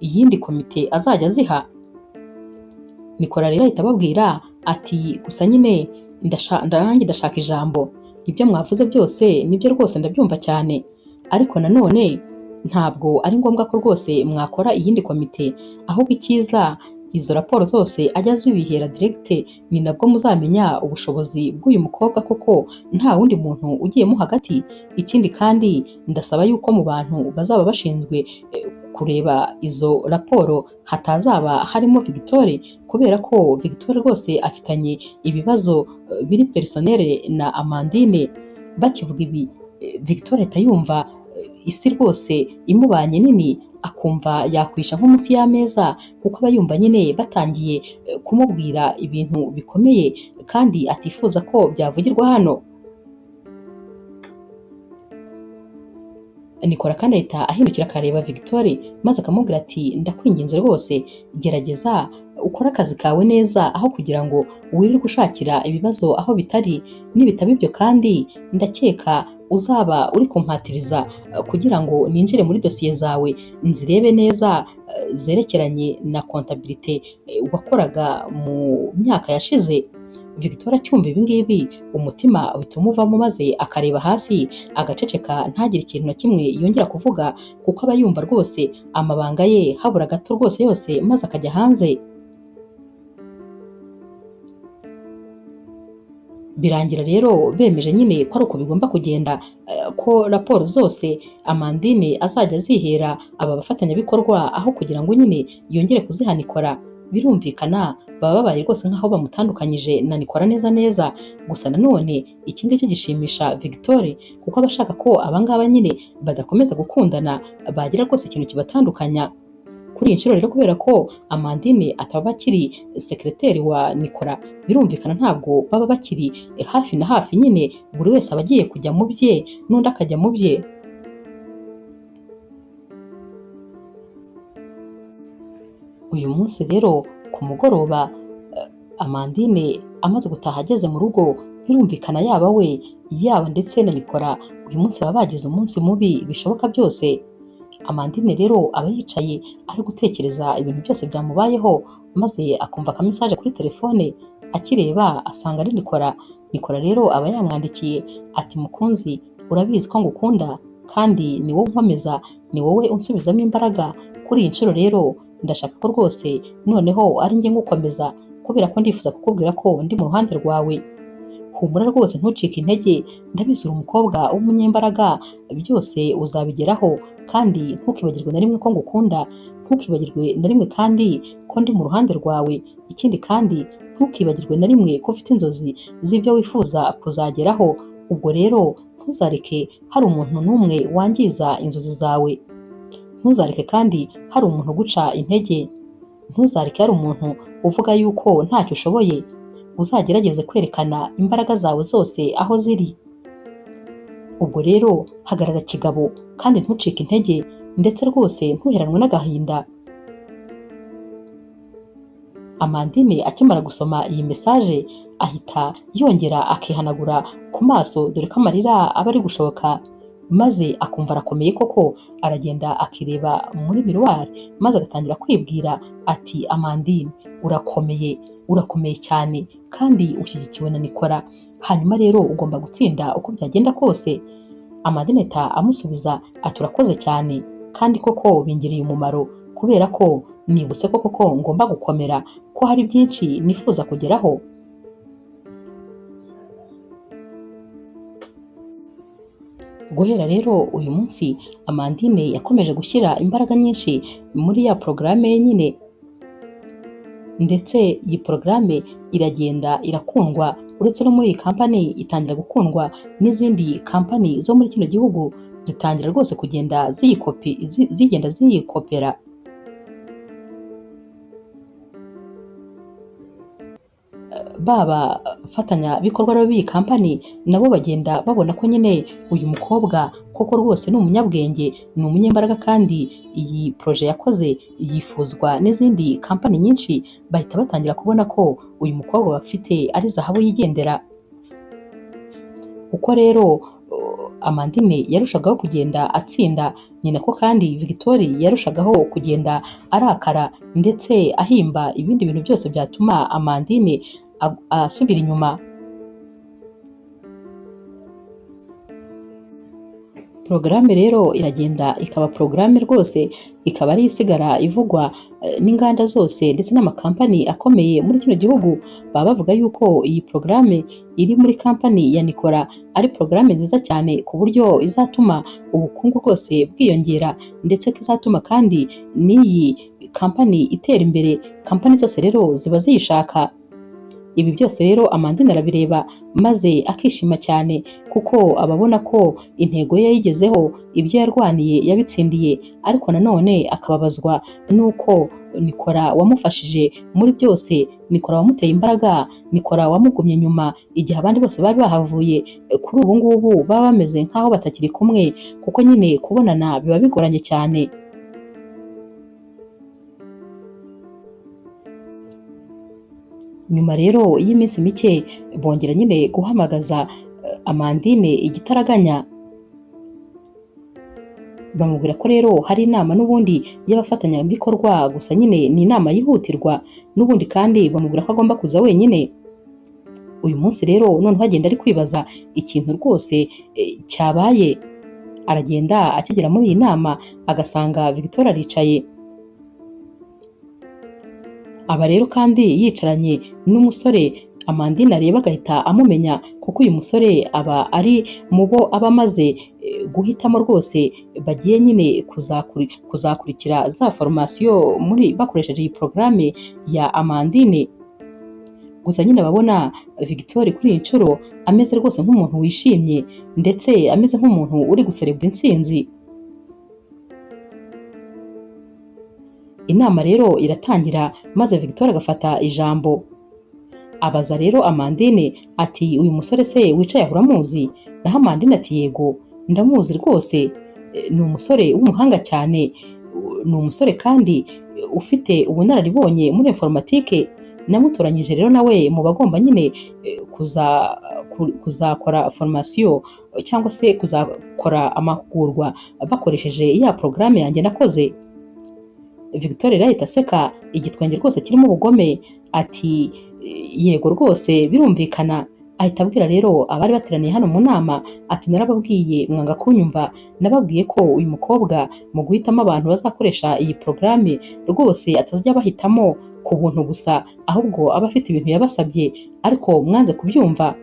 iyindi komite azajya aziha. Nikora rero ahita ababwira ati gusa nyine nanjye ndashaka ijambo, ibyo mwavuze byose nibyo rwose ndabyumva cyane, ariko nanone ntabwo ari ngombwa ko rwose mwakora iyindi komite, ahubwo icyiza izo raporo zose ajya azibihera direct, ni nabwo muzamenya ubushobozi bw'uyu mukobwa koko nta wundi muntu ugiyemo hagati. Ikindi kandi ndasaba yuko mu bantu bazaba bashinzwe kureba izo raporo hatazaba harimo Victoire, kubera ko Victoire rwose afitanye ibibazo biri personnel na Amandine. Bakivuga ibi Victoire ahita yumva isi rwose imubanye nini, akumva yakwisha nko munsi y'ameza, kuko aba yumva nyine batangiye kumubwira ibintu bikomeye kandi atifuza ko byavugirwa hano. Nikora kandi ahita ahindukira akareba Victoire maze akamubwira ati ndakwinginze rwose gerageza ukore akazi kawe neza, aho kugira ngo wirirwe ushakira ibibazo aho bitari, nibitaba ibyo kandi ndakeka uzaba uri kumpatiriza kugira ngo ninjire muri dosiye zawe nzirebe neza zerekeranye na kontabilite wakoraga mu myaka yashize. Victor acyumva ibi ngibi umutima uhita umuvamo maze akareba hasi agaceceka, ntagire ikintu na kimwe yongera kuvuga kuko aba yumva rwose amabanga ye habura gato rwose yose maze akajya hanze. Birangira rero bemeje nyine ko ari uko bigomba kugenda, ko raporo zose Amandine azajya azihera aba bafatanyabikorwa aho kugira ngo nyine yongere kuziha Nikora. Birumvikana baba babaye rwose nk'aho bamutandukanyije na Nikora neza neza. Gusa nanone iki ngiki gishimisha Victor kuko aba ashaka ko abangaba nyine badakomeza gukundana, bagira rwose ikintu kibatandukanya. Kuri iyi nshuro rero kubera ko Amandine ataba akiri sekreteri wa Nikora, birumvikana ntabwo baba bakiri hafi na hafi nyine, buri wese aba agiye kujya mu bye n'undi akajya mu bye. Uyu munsi rero ku mugoroba Amandine amaze gutaha ageze mu rugo, birumvikana yaba we yaba ndetse na Nikora uyu munsi baba bagize umunsi mubi bishoboka byose. Amandine rero aba yicaye ari gutekereza ibintu byose byamubayeho, maze akumva aka message kuri telefone, akireba asanga ari Nikora. Nikora rero aba yamwandikiye ati mukunzi urabizi ko ngukunda kandi ni wowe unkomeza, ni wowe unsubizamo imbaraga. Kuri iyi nshuro rero ndashaka ko rwose noneho ari njye ngukomeza kubera ko ndifuza kukubwira ko ndi mu ruhande rwawe. Humura rwose ntucike intege, ndabizi uri umukobwa w'umunyembaraga, byose uzabigeraho kandi ntukibagirwe na rimwe ko ngukunda, ntukibagirwe na rimwe kandi ko ndi mu ruhande rwawe. Ikindi kandi ntukibagirwe na rimwe ko ufite inzozi z'ibyo wifuza kuzageraho. Ubwo rero ntuzareke hari umuntu n'umwe wangiza inzozi zawe, ntuzareke kandi hari umuntu uguca intege, ntuzareke hari umuntu uvuga yuko ntacyo ushoboye. Uzagerageze kwerekana imbaraga zawe zose aho ziri. Ubwo rero hagarara kigabo kandi ntucike intege, ndetse rwose ntuheranwe n'agahinda. Amandine akimara gusoma iyi message ahita yongera akihanagura ku maso, dore ko amarira aba ari gushoka, maze akumva arakomeye koko. Aragenda akireba muri miroir maze agatangira kwibwira ati Amandine urakomeye, urakomeye cyane kandi ushyigikiwe na Nikora, hanyuma rero ugomba gutsinda uko byagenda kose. Amandine amusubiza ati urakoze cyane kandi koko bingiriye umumaro kubera ko nibutse ko koko ngomba gukomera, ko hari byinshi nifuza kugeraho. Guhera rero uyu munsi Amandine yakomeje gushyira imbaraga nyinshi muri ya porogaramu ye nyine, ndetse iyi porogaramu iragenda irakundwa, uretse no muri iyi kampani itangira gukundwa n'izindi kampani zo muri kino gihugu, zitangira rwose kugenda zigenda ziyikopera. Baba fatanyabikorwa rero b'iyi kampani nabo bagenda babona ko nyine uyu mukobwa koko rwose ni umunyabwenge, ni umunyembaraga, kandi iyi proje yakoze yifuzwa n'izindi kampani nyinshi. Bahita batangira kubona ko uyu mukobwa bafite ari zahabu yigendera. Uko rero Amandine yarushagaho kugenda atsinda, ni nako kandi Victoire yarushagaho kugenda arakara ndetse ahimba ibindi bintu byose byatuma Amandine asubira inyuma. Porogaramu rero iragenda ikaba porogaramu rwose, ikaba ari isigara ivugwa n'inganda zose ndetse n'amakampani akomeye muri kino gihugu. Baba bavuga yuko iyi porogaramu iri muri kampani ya Nikora ari porogaramu nziza cyane ku buryo izatuma ubukungu bwose bwiyongera, ndetse ko izatuma kandi n'iyi kampani itera imbere. Kampani zose rero ziba ziyishaka. Ibi byose rero Amandine arabireba maze akishima cyane kuko ababona ko intego ye yayigezeho, ibyo yarwaniye yabitsindiye. Ariko nanone akababazwa nuko Nikora wamufashije muri byose, Nikora wamuteye imbaraga, Nikora wamugumye nyuma igihe abandi bose bari bahavuye, kuri ubu ngubu baba bameze nk'aho batakiri kumwe kuko nyine kubonana biba bigoranye cyane. Nyuma rero y'iminsi mike bongera nyine guhamagaza Amandine igitaraganya, bamubwira ko rero hari inama n'ubundi y'abafatanyabikorwa, gusa nyine ni inama yihutirwa n'ubundi, kandi bamubwira ko agomba kuza wenyine. Uyu munsi rero noneho agenda ari kwibaza ikintu rwose cyabaye. Aragenda akigera muri iyi nama agasanga Victor aricaye. Aba rero kandi yicaranye n'umusore Amandine areba agahita amumenya, kuko uyu musore aba ari mu bo aba amaze guhitamo rwose bagiye nyine kuzakurikira za formation muri bakoresheje iyi porogaramu ya Amandine. Gusa nyine ababona Victor kuri iyi nshuro ameze rwose nk'umuntu wishimye, ndetse ameze nk'umuntu uri guserebura intsinzi. Inama rero iratangira maze Victor agafata ijambo. Abaza rero Amandine ati uyu musore se wicaye aho uramuzi? Naho Amandine ati yego ndamuzi rwose, ni umusore w'umuhanga cyane, ni umusore kandi ufite ubunararibonye muri informatike, namutoranyije rero nawe mu bagomba nyine kuzakora formation cyangwa se kuzakora amahugurwa bakoresheje ya porogaramu yanjye nakoze. Victor rero ahita aseka igitwenge rwose kirimo ubugome ati yego rwose birumvikana. Ahita abwira rero abari bateraniye hano mu nama ati narababwiye mwanga kunyumva, nababwiye ko uyu mukobwa mu guhitamo abantu bazakoresha iyi porogaramu rwose atazajya bahitamo ku buntu gusa, ahubwo aba afite ibintu yabasabye, ariko mwanze kubyumva.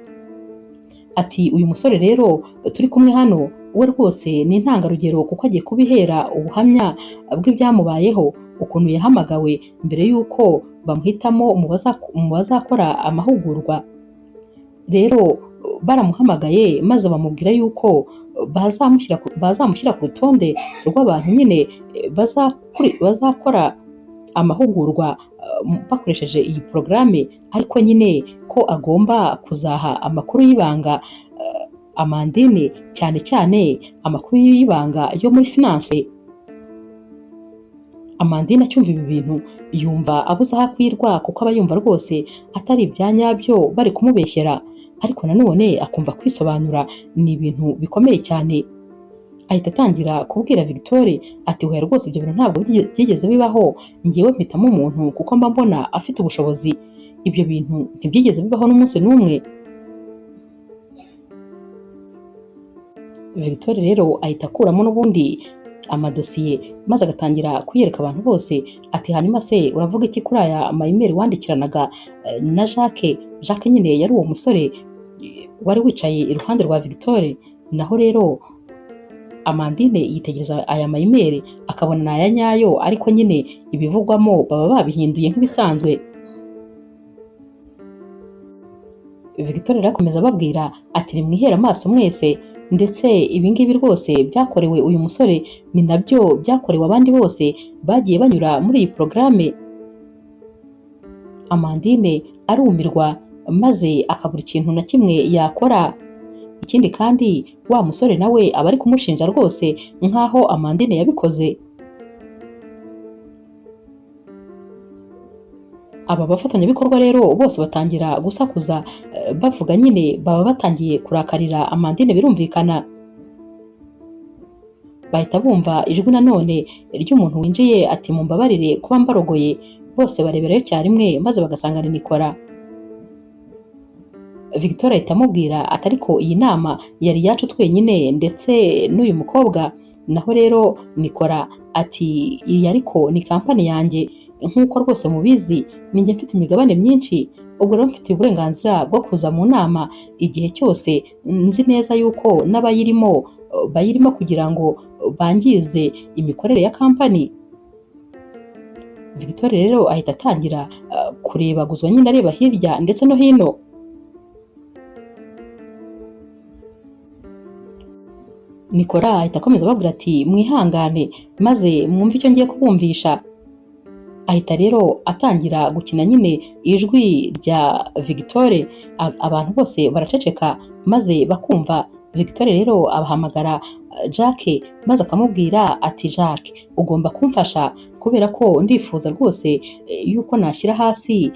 Ati uyu musore rero turi kumwe hano we rwose ni intangarugero, kuko agiye kubihera ubuhamya bw'ibyamubayeho, ukuntu yahamagawe mbere y'uko bamuhitamo mu bazakora amahugurwa. Rero baramuhamagaye maze bamubwira yuko bazamushyira ku rutonde rw'abantu nyine bazakora amahugurwa bakoresheje iyi porogaramu, ariko nyine ko agomba kuzaha amakuru y'ibanga Amandine, cyane cyane amakuru y'ibanga yo muri finance. Amandine acyumva ibi bintu yumva abuze aho akwirwa, kuko aba yumva rwose atari ibya nyabyo bari kumubeshyera, ariko nanone akumva kwisobanura ni ibintu bikomeye cyane. Ahita atangira kubwira Victor ati hoya rwose ibyo bintu ntabwo byigeze bibaho, ngewe mpitamo umuntu kuko mba mbona afite ubushobozi, ibyo bintu ntibyigeze bibaho n'umunsi n'umwe. Victor rero ahita akuramo n'ubundi amadosiye maze agatangira kuyereka abantu bose ati hanyuma se uravuga iki kuri aya mayimeri wandikiranaga na Jacques? Jacques nyine yari uwo musore wari wicaye iruhande rwa Victor. Naho rero Amandine yitegereza aya mayimeri akabona ni aya nyayo, ariko nyine ibivugwamo baba babihinduye nk'ibisanzwe. Victor rero akomeza ababwira ati nimwihere amaso mwese, ndetse ibi ngibi rwose byakorewe uyu musore ni nabyo byakorewe abandi bose bagiye banyura muri iyi porogaramu. Amandine arumirwa maze akabura ikintu na kimwe yakora. Ikindi kandi wa musore nawe aba ari kumushinja rwose nkaho Amandine yabikoze. Aba bafatanyabikorwa rero bose batangira gusakuza bavuga nyine baba batangiye kurakarira Amandine birumvikana. Bahita bumva ijwi nanone ry'umuntu winjiye ati mumbabarire kuba mbarogoye, bose bareberayo cyarimwe maze bagasanga ni Nikora. Victor ahita amubwira ati ariko iyi nama yari yacu twenyine ndetse n'uyu mukobwa. Naho rero Nikora ati iyi ariko ni kampani yanjye, nk'uko rwose mubizi ninjye mfite imigabane myinshi, ubwo rero mfite uburenganzira bwo kuza mu nama igihe cyose nzi neza yuko n'abayirimo bayirimo kugira ngo bangize imikorere ya kampani. Victor rero ahita atangira kurebaguzwa nyine areba hirya ndetse no hino. Nikora ahita akomeza ababwira ati mwihangane maze mwumve icyo ngiye kubumvisha. Ahita rero atangira gukina nyine ijwi rya Victor, abantu bose baraceceka maze bakumva. Victor rero abahamagara Jacques maze akamubwira ati Jacques ugomba kumfasha kubera ko ndifuza rwose yuko nashyira hasi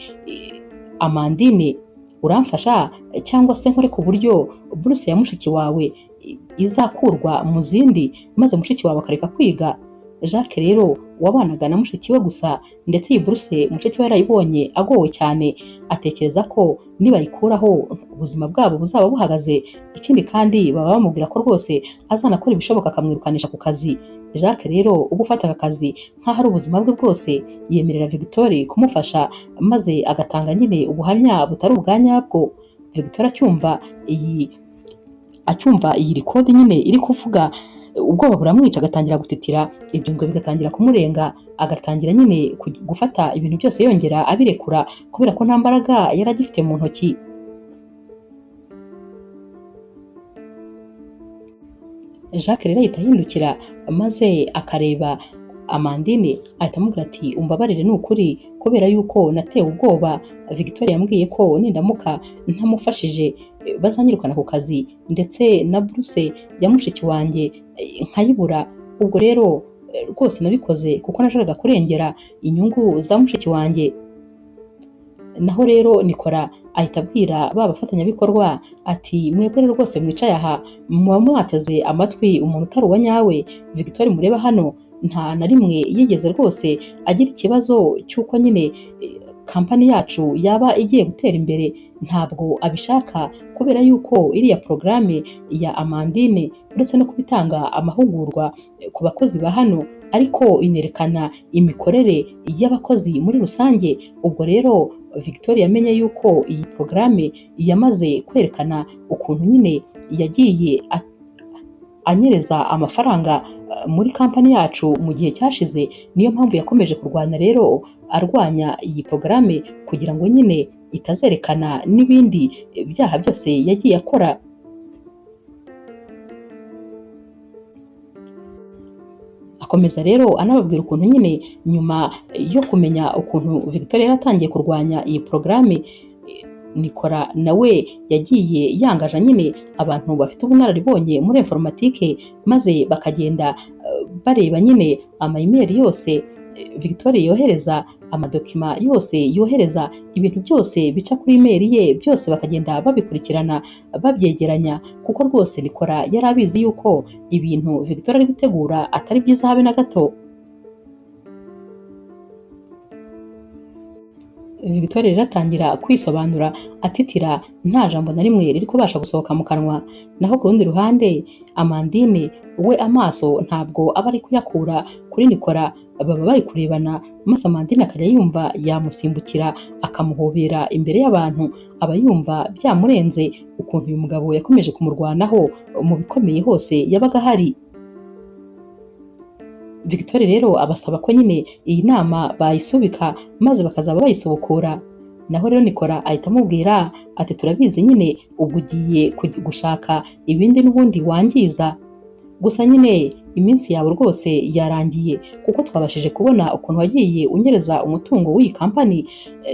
Amandine, uramfasha cyangwa se nkore ku buryo buruse ya mushiki wawe izakurwa mu zindi maze mushiki wawe akareka kwiga. Jacques rero wabanaga na mushiki we gusa, ndetse iyi buruse mushiki we yarayibonye agowe cyane, atekereza ko nibayikuraho ubuzima bwabo buzaba buhagaze. Ikindi kandi baba bamubwira ko rwose azanakora ibishoboka akamwirukanisha ku kazi. Jacques rero uba ufata aka kazi nk'aho ari ubuzima bwe bwose, yemerera Victoire kumufasha maze agatanga nyine ubuhamya butari ubwa nyabwo. Victoire acyumva iyi rikodi nyine iri kuvuga, ubwoba buramwica agatangira gutitira, ibyungo bigatangira kumurenga, agatangira nyine gufata ibintu byose yongera abirekura kubera ko nta mbaraga yari agifite mu ntoki. Jacques rero ahita ahindukira maze akareba Amandine, ahita amubwira ati umbabarire ni ukuri kubera yuko natewe ubwoba. Victoire yambwiye ko nindamuka ntamufashije bazanyirukana ku kazi, ndetse na buruse ya mushiki wanjye nkayibura. Ubwo rero rwose nabikoze kuko nashakaga kurengera inyungu za mushiki wanjye. Naho rero Nikora ahita abwira ba bafatanyabikorwa ati mwebwe rero rwose mwicaye aha muba mwateze amatwi umuntu utari uwa nyawe. Victoire mureba hano nta na rimwe yigeze rwose agira ikibazo cy'uko nyine kampani yacu yaba igiye gutera imbere, ntabwo abishaka kubera yuko iriya porogaramu ya Amandine uretse no kubitanga amahugurwa ku bakozi ba hano, ariko inerekana imikorere y'abakozi muri rusange. Ubwo rero Victoire yamenye yuko iyi porogaramu yamaze kwerekana ukuntu nyine yagiye anyereza amafaranga muri kampani yacu mu gihe cyashize, niyo mpamvu yakomeje kurwana rero arwanya iyi porogaramu kugira ngo nyine itazerekana n'ibindi byaha byose yagiye akora. Akomeza rero anababwira ukuntu nyine nyuma yo kumenya ukuntu Victoire yaratangiye kurwanya iyi porogaramu, Nikora nawe yagiye yangaja nyine abantu bafite ubunararibonye muri informatike, maze bakagenda bareba nyine ama-email yose Victoire yohereza, amadokima yose yohereza, ibintu byose bica kuri email ye byose bakagenda babikurikirana babyegeranya, kuko rwose Nikora yari abizi yuko ibintu Victoire ari gutegura atari byiza habe na gato. Victoire rero atangira kwisobanura atitira, nta jambo na rimwe riri kubasha gusohoka mu kanwa. Naho ku rundi ruhande Amandine we amaso ntabwo aba ari kuyakura kuri Nikora, baba bari kurebana, maze Amandine akajya yumva yamusimbukira akamuhobera imbere y'abantu, aba yumva byamurenze ukuntu uyu mugabo yakomeje kumurwanaho mu bikomeye hose yabaga ahari. Victoire rero abasaba ko nyine iyi nama bayisubika maze bakazaba bayisubukura. Naho rero Nikora ahita amubwira ati turabizi nyine ubwo ugiye gushaka ibindi n'ubundi wangiza, gusa nyine iminsi yawe rwose yarangiye kuko twabashije kubona ukuntu wagiye unyereza umutungo w'iyi kampani.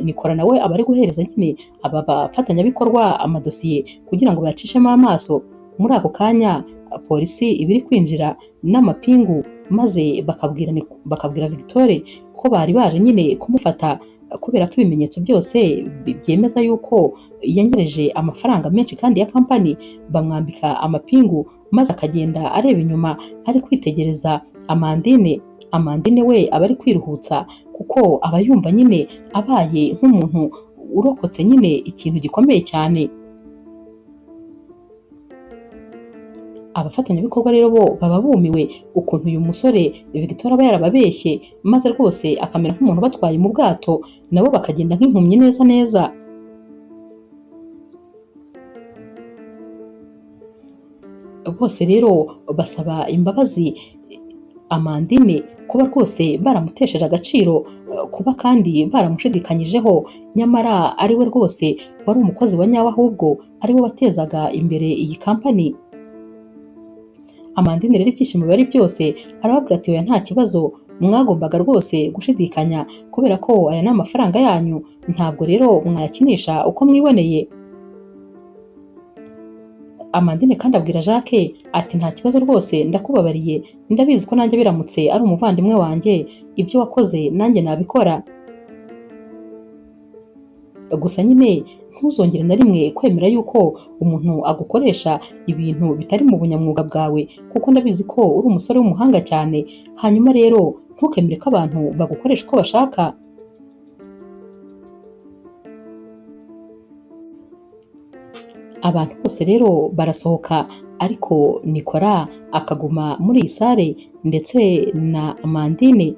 Nikora nawe aba ari guhereza nyine aba bafatanyabikorwa amadosiye kugira ngo bayacishemo amaso. Muri ako kanya polisi iba iri kwinjira n'amapingu, maze bakabwira Victoire ko bari baje nyine kumufata kubera ko ibimenyetso byose byemeza yuko yanyereje amafaranga menshi kandi ya kampani. Bamwambika amapingu maze akagenda areba inyuma ari kwitegereza Amandine. Amandine we aba ari kwiruhutsa kuko aba yumva nyine abaye nk'umuntu urokotse nyine ikintu gikomeye cyane. Abafatanyabikorwa rero bo baba bumiwe ukuntu uyu musore Victoire aba yarababeshye, maze rwose akamera nk'umuntu batwaye mu bwato, nabo bakagenda nk'impumyi neza neza. Bose rero basaba imbabazi Amandine kuba rwose baramutesheje agaciro, kuba kandi baramushidikanyijeho, nyamara ari we rwose wari umukozi wa nyawe, ahubwo ari we watezaga imbere iyi kampani. Amandine rero ibyishimo biba ari byose, arababwira ati oya nta kibazo, mwagombaga rwose gushidikanya kubera ko aya ni amafaranga yanyu, ntabwo rero mwayakinisha uko mwiboneye. Amandine kandi abwira Jacques ati nta kibazo rwose ndakubabariye, ndabizi ko nanjye biramutse ari umuvandimwe wanjye ibyo wakoze nanjye nabikora. Gusa nyine ntuzongere na rimwe kwemera yuko umuntu agukoresha ibintu bitari mu bunyamwuga bwawe, kuko ndabizi ko uri umusore w'umuhanga cyane. Hanyuma rero ntukemere ko abantu bagukoresha uko bashaka. Abantu bose rero barasohoka, ariko Nicolas akaguma muri iyi sale ndetse na Amandine.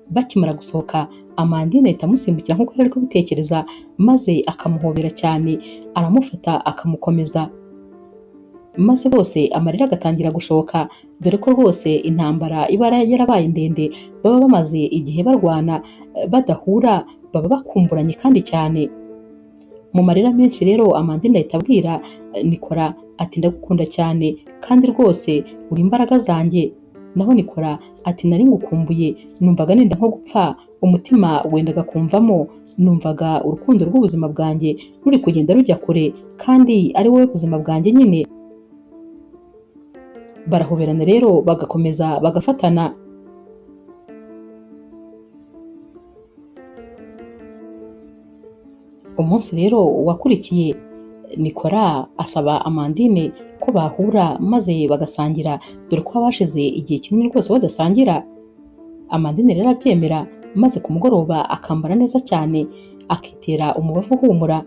Bakimara gusohoka, Amandine ahita amusimbukira nk'uko yari ari kubitekereza, maze akamuhobera cyane, aramufata akamukomeza, maze bose amarira agatangira gushoka, dore ko rwose intambara iba yarabaye ndende, baba bamaze igihe barwana badahura, baba bakumburanye kandi cyane. Mu marira menshi rero Amandine ahita abwira Nicolas ati ndagukunda cyane kandi rwose uri imbaraga zanjye. Naho Nicolas ati nari ngukumbuye, numvaga nenda nko gupfa, umutima wendaga kumvamo, numvaga urukundo rw'ubuzima bwanjye ruri kugenda rujya kure kandi ari wowe buzima bwanjye nyine. Barahoberana rero bagakomeza bagafatana. Umunsi rero wakurikiye, Nicolas asaba Amandine ko bahura maze bagasangira, dore ko bashize igihe kinini rwose badasangira. Amandine rero abyemera, maze ku mugoroba akambara neza cyane, akitera umubavu uhumura.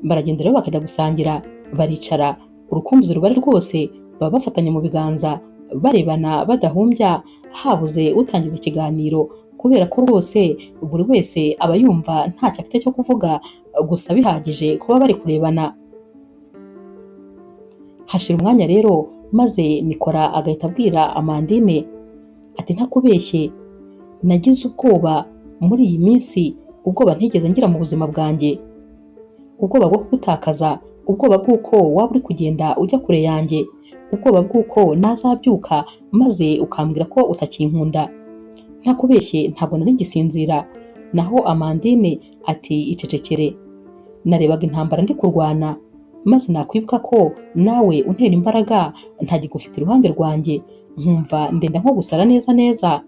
Baragenda rero bakajya gusangira, baricara, urukumbuzi ruba ari rwose, baba bafatanye mu biganza, barebana badahumbya, habuze utangiza ikiganiro, kubera ko rwose buri wese aba yumva ntacyo afite cyo kuvuga, gusa bihagije kuba bari kurebana. Hashira umwanya rero, maze Nicolas agahita abwira Amandine ati ntakubeshye, nagize ubwoba muri iyi minsi, ubwoba ntigeze ngira mu buzima bwanjye, ubwoba bwo kugutakaza, ubwoba bw'uko waba uri kugenda ujya kure yanjye, ubwoba bw'uko nazabyuka maze ukambwira ko utakinkunda. Ntakubeshye ntabwo nari ngisinzira. Naho Amandine ati icecekere, narebaga intambara ndi kurwana, maze nakwibuka ko nawe untera imbaraga ntagigufite iruhande rwanjye, nkumva ndenda nko gusara neza neza.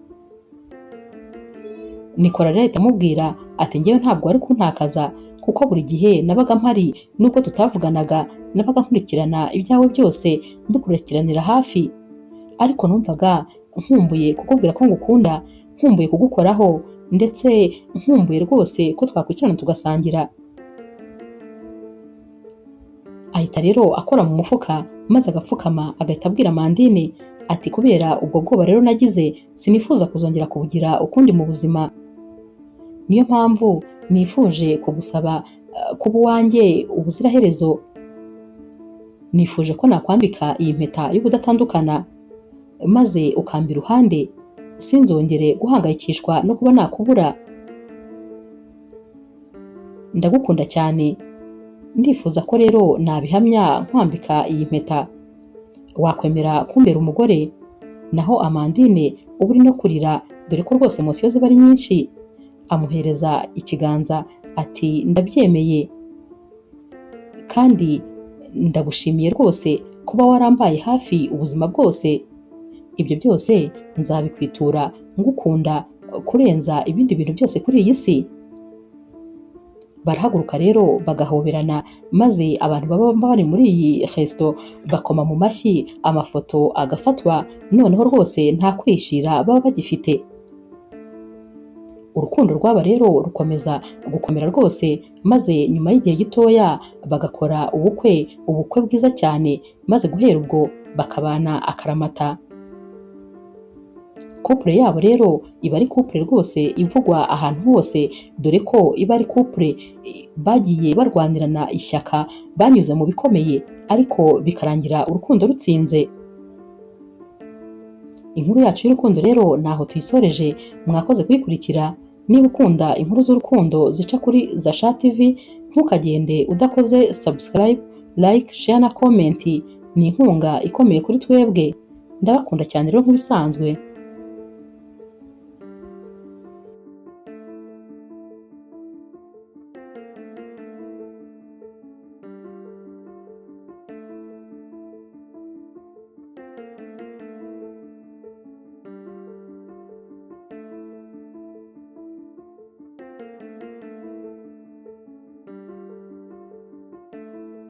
Nicolas rero ahita amubwira ati njyewe ntabwo wari kuntakaza, kuko buri gihe nabaga mpari, nubwo tutavuganaga nabaga nkurikirana ibyawe byose, mbikurikiranira hafi, ariko numvaga nkumbuye kukubwira ko ngukunda, nkumbuye kugukoraho, ndetse nkumbuye rwose ko twakwicarana tugasangira. Ahita rero akora mu mufuka maze agapfukama, agahita abwira Amandine ati kubera ubwo bwoba rero nagize, sinifuza kuzongera kubugira ukundi mu buzima. Niyo mpamvu nifuje kugusaba kuba uwanjye ubuziraherezo. Nifuje ko nakwambika iyi mpeta y'ubudatandukana, maze ukamba iruhande, sinzongere guhangayikishwa no kuba nakubura. Ndagukunda cyane, ndifuza ko rero nabihamya nkwambika iyi mpeta. Wakwemera kumbera umugore? Naho Amandine uba uri no kurira, dore ko rwose emosiyo ziba ari nyinshi. Amuhereza ikiganza ati ndabyemeye kandi ndagushimiye rwose kuba warambaye hafi ubuzima bwose. Ibyo byose nzabikwitura ngukunda kurenza ibindi bintu byose kuri iyi si. Barahaguruka rero bagahoberana, maze abantu baba bari muri iyi resto bakoma mu mashyi, amafoto agafatwa, noneho rwose nta kwishira baba bagifite. Urukundo rwaba rero rukomeza gukomera rwose, maze nyuma y'igihe gitoya bagakora ubukwe, ubukwe bwiza cyane, maze guhera ubwo bakabana akaramata. Couple yabo rero iba ari couple rwose ivugwa ahantu hose, dore ko iba ari couple bagiye barwanirana ishyaka, banyuze mu bikomeye, ariko bikarangira urukundo rutsinze. Inkuru yacu y'urukundo rero naho tuyisoreje, mwakoze kuyikurikira. Niba ukunda inkuru z'urukundo zica kuri Zasha TV, ntukagende udakoze subscribe, like, share na comment. Ni inkunga ikomeye kuri twebwe. Ndabakunda cyane rero nk'ibisanzwe.